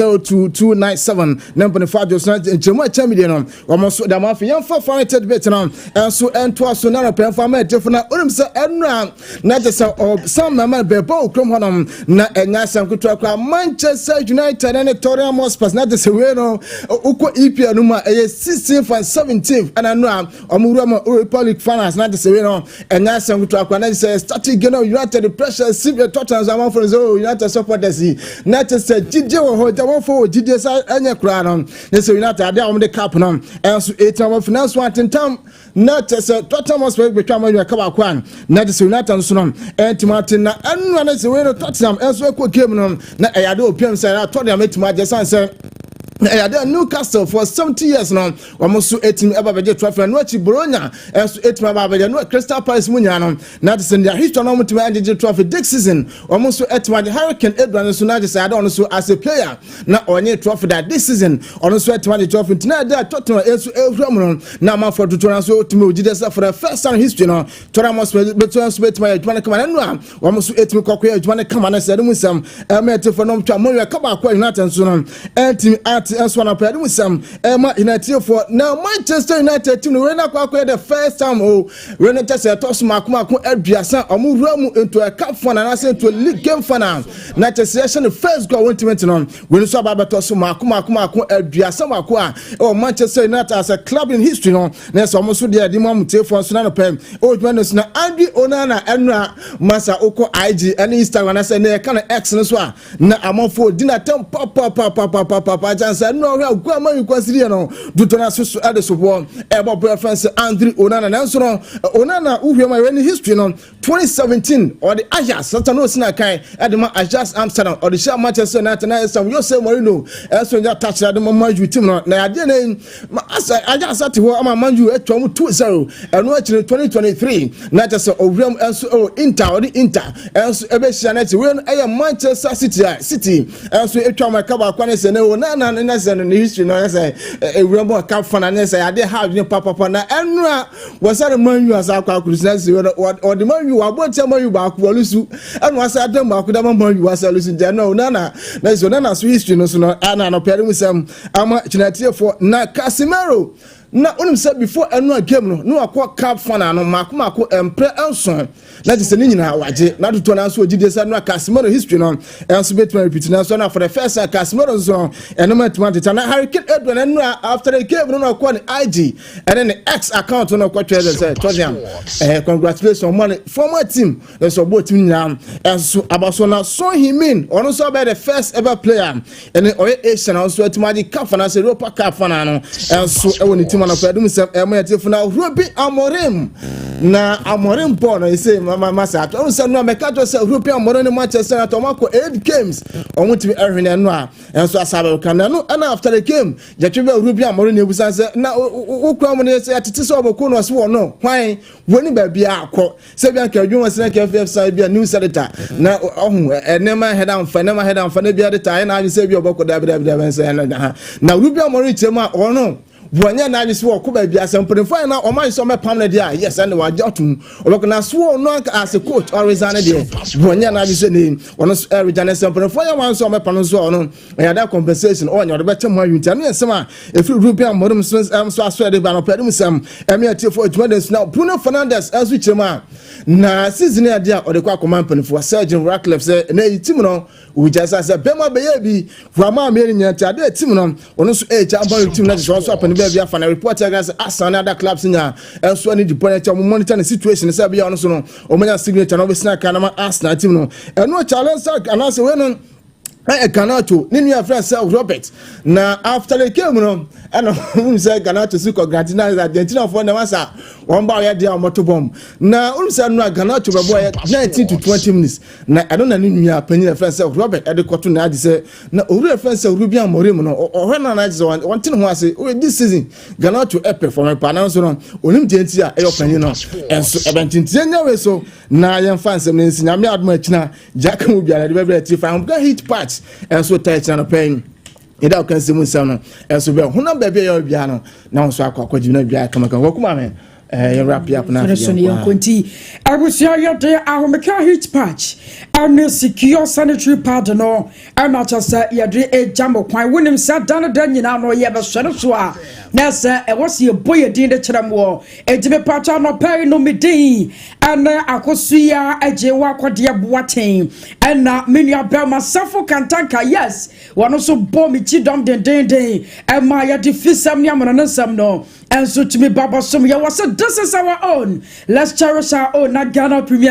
802297 na mpanimfoɔ adwo so na nkyerɛmu a ɛkyɛn mi deɛ no wɔn nso dɛm. Afei yɛmfa fine tidbit no nso ntoa so na nɔpɛmfo ama ɛgyefo na onim sɛ ɛnura na kyɛ sɛ ɔsan mmarima bɛbɔ wɔ kurom hɔnom na ɛnyɛ asɛm ketewa koraa. Manchester United ne Tottenham Hotspurs na kyɛ sɛ wei no wokɔ EPL no mu a ɛyɛ 16th and 17th ɛna no a wɔn wura mu Europa League finals na kyɛ sɛ wei no ɛnyɛ asɛm ketewa koraa. Na kyɛ sɛ starting game no United pressure si Tottenham so amanfo no sɛ oh United supporters yi na kyɛ sɛ gyidie wɔ hɔ, amanfo wɔ gyidie sa ɛnyɛ koraa no ne sɛ United adeɛ a wɔn de cup no ɛnso etia wɔn fi nanso atentam na kyɛ sɛ Tottenham Hotspur betwa wɔn awia kabaako a na kyɛ sɛ United nso no ɛntumi ate na ɛnua ne sɛ wei no Tottenham ɛnso ɛkɔ game no na ɛyɛ ade opiam sɛ ɛyɛ Tottenham ɛtumi agye san sɛ na ɛyɛ ade a Newcastle for 70 years no wɔn nso ɛtumi ɛba bɛgye trophy no akyi. Bologna ɛnso ɛtumi aba abɛgye no. Crystal Palace mu nyinaa no na kyɛ sɛ nea history no wɔn tumi agyegye trophy. This season wɔn nso ɛtumi agye. Harry Kane edura no nso na kyɛ sɛ ade ɔno nso as a player na ɔnye trophy da, this season ɔno nso ɛtumi agye trophy. Nti na ɛde a Tottenham nso ewura mu no na amanfoɔ dodoɔ no nso tumi ogyi dɛ sɛ for the first time in history no Tottenham nso bɛtumi nso bɛtumi ayɛ adwuma no kama na ɛno a wɔn nso ɛtumi kɔkɔ yɛ adwuma no kama no sɛ ɛde mu nsɛm ɛma ɛtefo no twa mo yɛ ka baako a United nso no ɛntumi ate nso anapɛ ɛde mu nsɛm ɛma Unitedfoɔ. Na Manchester United team no wei na akɔ akɔyɛ the first time o wei no kyɛ sɛ ɛtɔ so mako mako 30 ɔmo wura mu into a cup final anaasɛ into a league game final na kyɛ sɛ yɛhyɛ no first goal a wɔntumi nte no wei nso aba abɛtɔ so mako mako mako 31 a ɛwɔ Manchester United as a club in history no na sɛ ɔmo nso deɛ ɛde mu amutiefoɔ nso na nopɛ ɛwɔ dwuma no so. Na Andre Onana ɛnora masa wokɔ IG ɛne Instagram na sɛ ne yɛka no X no so a na amanfoɔ di n'atɛm papapapapapapa kyɛn sɛ ɛnora ɔhwɛ agu ama yi kwasiri yɛ no dodo no aso so ɛde soboɔ ɛbɔ bɔ ɛfɛn sɛ Andre Onana. Nanso no Onana wohwɛ mu a ɛwɛ ne history no, 2017 ɔde Ajax sata no osina kan ɛde ma Ajax Amsterdam, ɔde hyɛ Manchester United na ɛsam Jose Mourinho ɛso nya touch de ma Man U team no na adeɛ no ma asa Ajax ate hɔ ama Man U atwa mu 2-0. Ɛno akyiri 2023 na kyɛ sɛ owuram ɛnso ɛwɔ Inter, ɔde Inter ɛnso ɛbɛhyia no akyi wei no ɛyɛ Manchester City a City ɛnso atwa mu ɛka baako ne sɛ ne o na na ne sɛ no ne history no ɛsɛ ewuram ɛka fa na ne sɛ adeɛ ha adwene papapa. Na ɛno a wɔsare Man U asa akɔ akɔsi na si wɔde Man U wɔabɔ tia Man U baako wɔlusu ɛna wɔasa adam baako dama Man U wɔasa lusu. Nti ɛno nana na so nana so history no so no ɛna anɔpɛ no mu sɛm ama kyinatiefoɔ. Na Casemiro Na wonim sɛ before ɛno a game no na wakɔ cup final no mako mako mprɛ nson, na kyerɛ sɛ ne nyinaa wagye na totɔ. Nanso ogyidie sɛ no a Casemiro history no ɛnso bɛtumi repeat, nanso na for the first time Casemiro nso no ɛno ma atumi ateta. Na Harry Kane Edwin ɛno a after the game no na ɔkɔ ne IG ɛne ne X account no ɔkɔtwerɛ sɛ Tottenham congratulations, ɔmo ne former team nso ɔbɔ team nyinaa ɛnso aba so. Na Son Heung-min, ɔno nso abɛyɛ the first ever player ɛne ɔyɛ Asian a ɔnso atumi agye cup final sɛ Europa Cup final no ɛnso ɛwɔ ne team. Anɔpɛ ɛdum sɛm ɛmo yɛ tiefo. Na Ruben Amorim, na Amorim bɔɔl no ɛsɛ ma ma sɛ atɔ ɔno sɛ no a mɛka kyerɛ sɛ Ruben Amorim ne Manchester United ɔmo akɔ eight games, ɔmo tumi ɛhwɛ ne ɛno a ɛnso asa abɛka na ɛno. Ɛna after the game yɛtwe bɛ Ruben Amorim ne ebusa sɛ na wokura mu ne sɛ yɛtete sɛ ɔbɛko no, ɔso wɔ no hwan wɔni baabi akɔ sɛ bi anka adwuma sɛ nka ff san bi a news editor na ɔho nneɛma head amfa nneɛma head amfa na bi editor ayɛ n'adwe sɛ bi ɔbɛkɔ. Dabi, dabi, dabi, nsɛ ɛno ha na Ruben Amorim kyerɛ mu a ɔno wɔnyɛ n'adwe sɛ wɔkɔ baabi asɛ mpanimfoɔ ayɛ na ɔmo ayɛ sɛ ɔmɛpam no deɛ a, yes, ɛne wagye atum ɔbɛkɔ. Na so ɔno anka as a coach ɔresign no deɛ, wɔnyɛ n'adwe sɛ ne ɔno nso ɛregya ne sɛ mpanimfoɔ yɛ wɔn nso ɔmɛpam no nso a, ɔno ɛyɛ ada compensation ɔnyɛ ɔde bɛkyɛ mu ayi. Nti ɛno yɛ nsɛm a ɛfiri Ruben Amorim nso aso ɛde ba no pɛ ɛdum sɛm ɛmi atiefo adwuma de nso. Na Bruno Fernandes ɛnso kyerɛ mu a na season yɛ adeɛ a ɔde kɔ akɔma mpanimfoɔ Sir Jim Ratcliffe sɛ ɛnɛ yi team no wogya sɛ bɛrima bɛyɛ bi wama mmienu nyina nti adeɛ team no ɔno nso ɛgya aba no team no kyerɛ ɔnso apɛne baabi afa. Na report yɛ sɛ Arsenal ne other clubs nya ɛnso ani di bɔne kyɛ ɔmo monitor ne situation sɛ ɛbɛyɛ ɔno so no ɔmo signature na ɔbɛsina aka na ma Arsenal team no ɛno challenge anaasɛ wei no ɛyɛ Garnacho ne nua frɛ sɛ Robert. Na after the game no ɛna wɔn sɛ Garnacho si kɔ Argentina, Argentina foɔ na wasa wɔn ba ɔyɛ deɛ a wɔto bɔm. Na wɔn sɛ no a Garnacho bɛbɔ yɛ 19 to 20 minutes na ɛno na ne nua panyin frɛ sɛ Robert ɛde kɔto na agye sɛ na owurɛ frɛ sɛ Ruben Amorim no ɔhwɛ na n'agye sɛ wɔn te ne ho ase. Ɔyɛ this season Garnacho ɛperform pa, nanso no onim deɛ nti a ɛyɛ ɔpanyin no ɛnso ɛbɛntintie nyɛ so. Na yɛmfa nsɛm no nsi. Nyame adom akyina gya ka mu biara de bɛbrɛ ti fa ahomka heat patch ɛnso ta akyina no pɛn yɛda ɔka nsɛm nsɛm no ɛnso bɛ honam baabi a yɛwɔ biara no na wɔn nso akɔ akɔgye na biara kamakama wɔkuma me yɛn wrap up na afei so ne yɛn nti abusua, yɛde ahomeka heat patch ɛne secure sanitary pad no ɛna kyɛ sɛ yɛde agya mo kwan. Wonim sɛ da no da nyinaa no yɛbɛsɔre so a na sɛ ɛwɔ sɛ yɛbɔ yɛ din de kyerɛ moɔ. Ɛnti mepatɔ anɔpɛ yi no me din ɛne Akosua agye wɔ akɔdeɛ Boaten, ɛna me nua bɛrima Safo Kantanka, yes, wɔno nso bɔ me kyi dɔm dendenden ɛma yɛde fisɛm ne amono ne nsɛm no ɛnso tumi babɔ som. Yɛwɔ sɛ this is our own, let's cherish our own. Na Ghana Premier